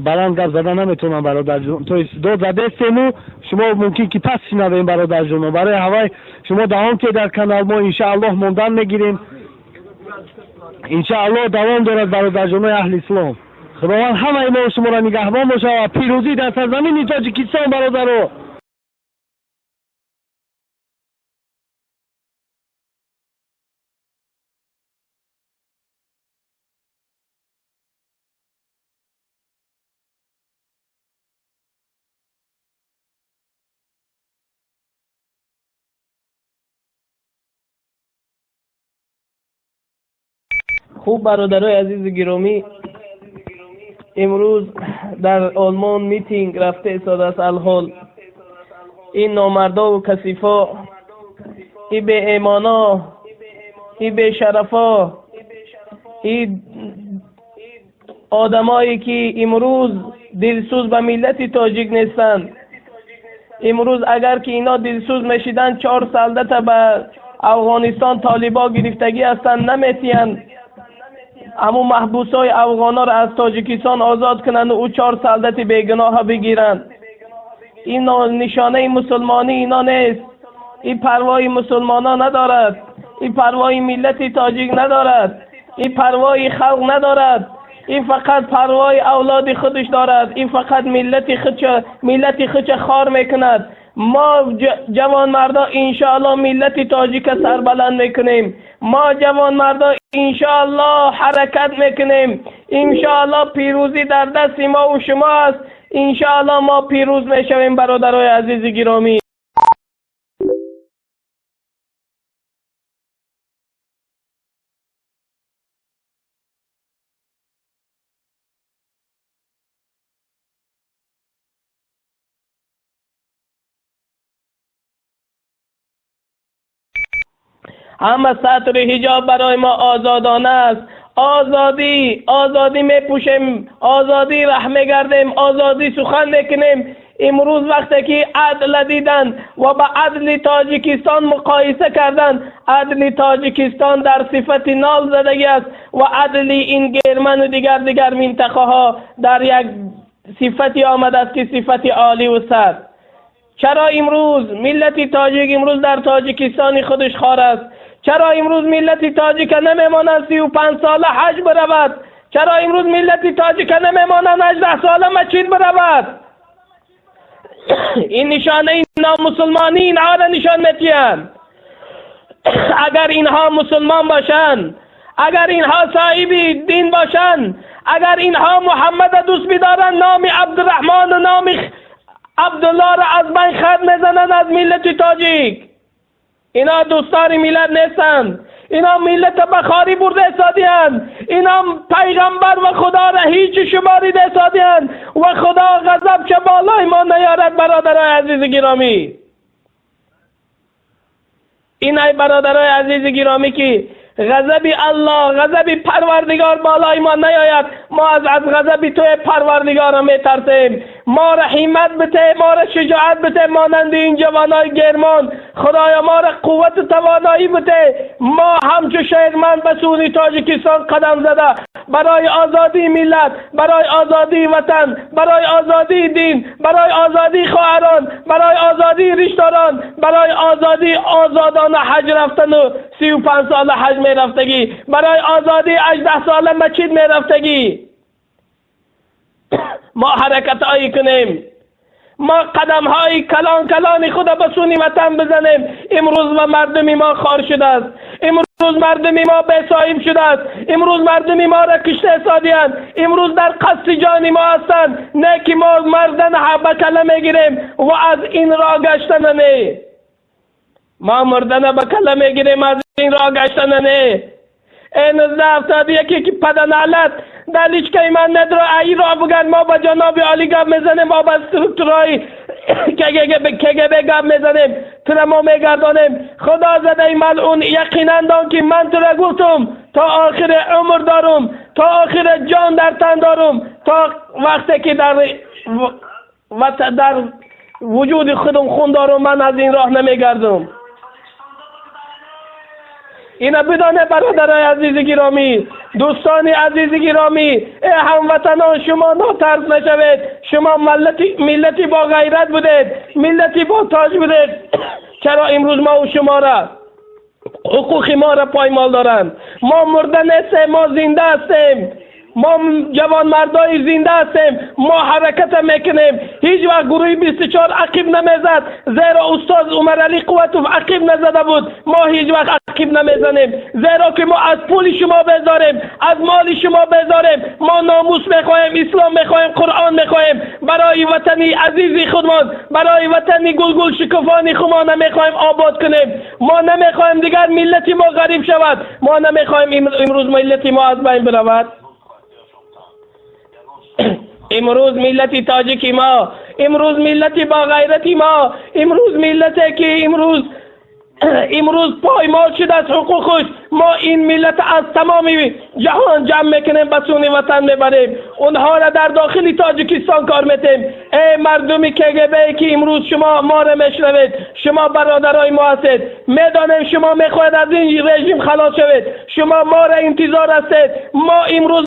баланд гап зада наметавонам, бародарҷон. То есть дод задестему, шумо мумкин ки пас шинавем, бародарҷоно. Барои ҳавай шумо давом ке дар канал, мо иншааллоҳ мондан мегирем. Иншааллоҳ, давом дорад, бародарҷонои аҳли ислом. Худованд ҳамаи мо шуморо нигаҳбон бошад ва пирӯзӣ дар сарзамини Тоҷикистон, бародаро! Хуб, бародарои азизи гиромӣ, имрӯз дар Олмон митинг рафта истодааст. Алҳол ин номардову касифо, и беэмоно, и бешарафо, и одамое ки имрӯз дилсӯз ба миллати тоҷик нестанд. Имрӯз агар ки ино дилсӯз мешиданд, чор солдата ба Афғонистон толибо гирифтагӣ ҳастанд, наметиҳанд ҳамун маҳбусҳои афғонҳоро аз Тоҷикистон озод кунанд, ӯ чор солдати бегуноҳа бигиранд. Ин нишонаи мусулмонӣ ино нест. Ин парвои мусулмонон надорад, ин парвои миллати тоҷик надорад, ин парвои халқ надорад. Ин фақат парвои авлоди худаш дорад. Ин фақат миллати худша хор мекунад. Мо ҷавонмардо иншоаллоҳ миллати тоҷика сарбаланд мекунем. Мо ҷавонмардо иншоаллоҳ ҳаракат мекунем. Иншоаллоҳ пирӯзӣ дар дасти мо ва шумо аст. Иншоаллоҳ мо пирӯз мешавем, бародарои азизи гиромӣ. Ҳама сатри ҳиҷоб барои мо озодона аст. Озодӣ, озодӣ мепӯшем, озодӣ раҳ мегардем, озодӣ сухан мекунем. Имрӯз вақте ки адла диданд ва ба адли Тоҷикистон муқоиса карданд, адли Тоҷикистон дар сифати нол задагӣ аст ва адли ин Герману дигар минтақаҳо дар як сифати омадааст ки сифати олӣ сад. Чаро имрӯз миллати тоҷик имрӯз дар Тоҷикистони худаш хор аст? Чаро имрӯз миллати тоҷика намемонанд 35 сола ҳаҷ биравад? Чаро имрӯз миллати тоҷика намемонанд 18 сола масҷид биравад? Ин нишонаи номусулмонӣ инҳоро нишон медиҳанд. Агар инҳо мусулмон бошанд, агар инҳо соҳиби дин бошанд, агар инҳо Муҳаммада дӯст бидоранд, номи Абдураҳмону номи Абдуллоҳро аз байн хат мезананд аз миллати тоҷик. Ино дӯстони миллат нестанд. Ино миллата ба хорӣ бурда истодианд. Ино пайғамбар ва худоро ҳеҷ шуморида истодианд ва худо ғазаб ча болои мо наёрад. Бародарои азизи гиромӣ, ин ай бародарои азизи гиромӣ ки ғазаби Аллоҳ, ғазаби Парвардигор болои мо наёяд. Мо аз ғазаби туи Парвардигорро метарсем. Моро ҳиммат бите, моро шуҷоат бите, монанди ин ҷавонои Гермон. Худоё, моро қуввату тавоноӣ бите. Мо ҳамчу шерманд ба сӯи Тоҷикистон қадам зада барои озодии миллат, барои озодии ватан, барои озодии дин, барои озодии хоҳарон, барои озодии риштдорон, барои озодии озодона ҳаҷ рафтану 35 сола ҳаҷ мерафтагӣ, барои озодии 18 сола масҷид мерафтагӣ, мо ҳаракатҳое кунем. Мо қадамҳои калон калони худа ба сӯи ватан бизанем. Имрӯз ба мардуми мо хор шудааст. Имрӯз мардуми мо бесоҳиб шудааст. Имрӯз мардуми моро кишта истодианд. Имрӯз дар қасди ҷони мо ҳастанд. Не ки мо мардан ба калла мегирем ва аз ин роҳ гаштана не. Мо мурдана ба калла мегирем, аз ин роҳ гаштана не. Э 1971 ки паданалат дар личкаи ман надро ай роҳ буган, мо ба ҷаноби олӣ гап мезанем, мо ба структураи КГБ гап мезанем, тура мо мегардонем. Худо задаи малъун, яқинан дон ки ман тура гуфтум, то охири умр дорум, то охири ҷон дар тан дорум, то вақте ки дар вуҷуди худум хун дорум, ман аз ин роҳ намегардум. Ина бидоне бародарои азизи гиромӣ, дӯстони азизи гиромӣ, э ҳамватанон, шумо нотарс нашавед. Шумо миллати бо ғайрат будед, миллати бо тоҷ будед. Чаро имрӯз мо шуморо ҳуқуқи моро поймол доранд? Мо мурда нестем, мо зинда ҳастем. Мо ҷавонмардои зинда ҳастем, мо ҳараката мекунем. Ҳеҷ вақт гурӯҳи 24 ақиб намезад, зеро устоз Умаралӣ Қувватов ақиб назада буд. Мо ҳеҷ вақт ақиб намезанем, зеро ки мо аз пули шумо безорем, аз моли шумо безорем. Мо номус мехоҳем, ислом мехоҳем, Қуръон мехоҳем. Барои ватани азизи худмон, барои ватани гулгул шукуфони худмон мехоҳем обод кунем. Мо намехоҳем дигар миллати мо ғариб шавад. Мо намехоҳем имрӯз миллати мо аз байн биравад. Имрӯз миллати тоҷики мо, имрӯз миллати боғайрати мо, имрӯз миллате ки имрӯз поймол шудааст ҳуқуқаш, мо ин миллат аз тамоми ҷаҳон ҷамъ мекунем, ба сӯни ватан мебарем, онҳоро дар дохили Тоҷикистон кор метем. Эй мардуми КГБ ки имрӯз шумо моро мешунавед, шумо бародарои мо ҳастед. Медонем шумо мехоҳед аз ин режим халос шавед, шумо моро интизор ҳастед. Мо имрӯз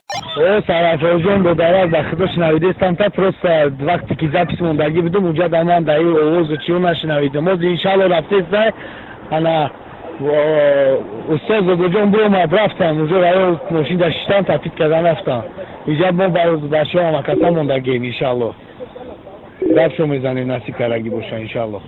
Сарафрозҷон, додарак, ба худо шунавидестам, та просто вақте ки запись мондагӣ будум, уҷа да ман даи овозу чиё нашунавидам. Оз иншаалло рафтеста, ана устоз Бобоҷон биомад, рафтам уҷо, раё мошин да шиштам, тафид кардан рафтам. Иҷа мо бачаҳо ҳамакаса мондагием, иншаалло гапшо мезанем, насиб кардагӣ боша, иншаалло.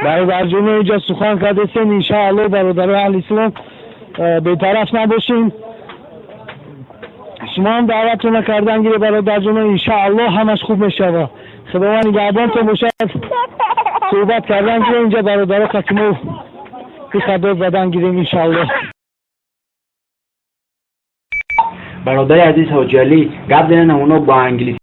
Бародарҷоно, инҷа сухан кардесем, иншаалло бародарои аҳли ислом бетараф набошем. Шумо ҳам даъватона кардан гире, бародарҷоно, иншаалло ҳамаш хуб мешавад. Худованд нигаҳбонтон бошад. Суҳбат кардан гире инҷа бародаро, қасимо хадор задан гирем, иншаалло. Бародари азиз Ҳоҷиалӣ, гап занен, ҳамоно бо англисӣ.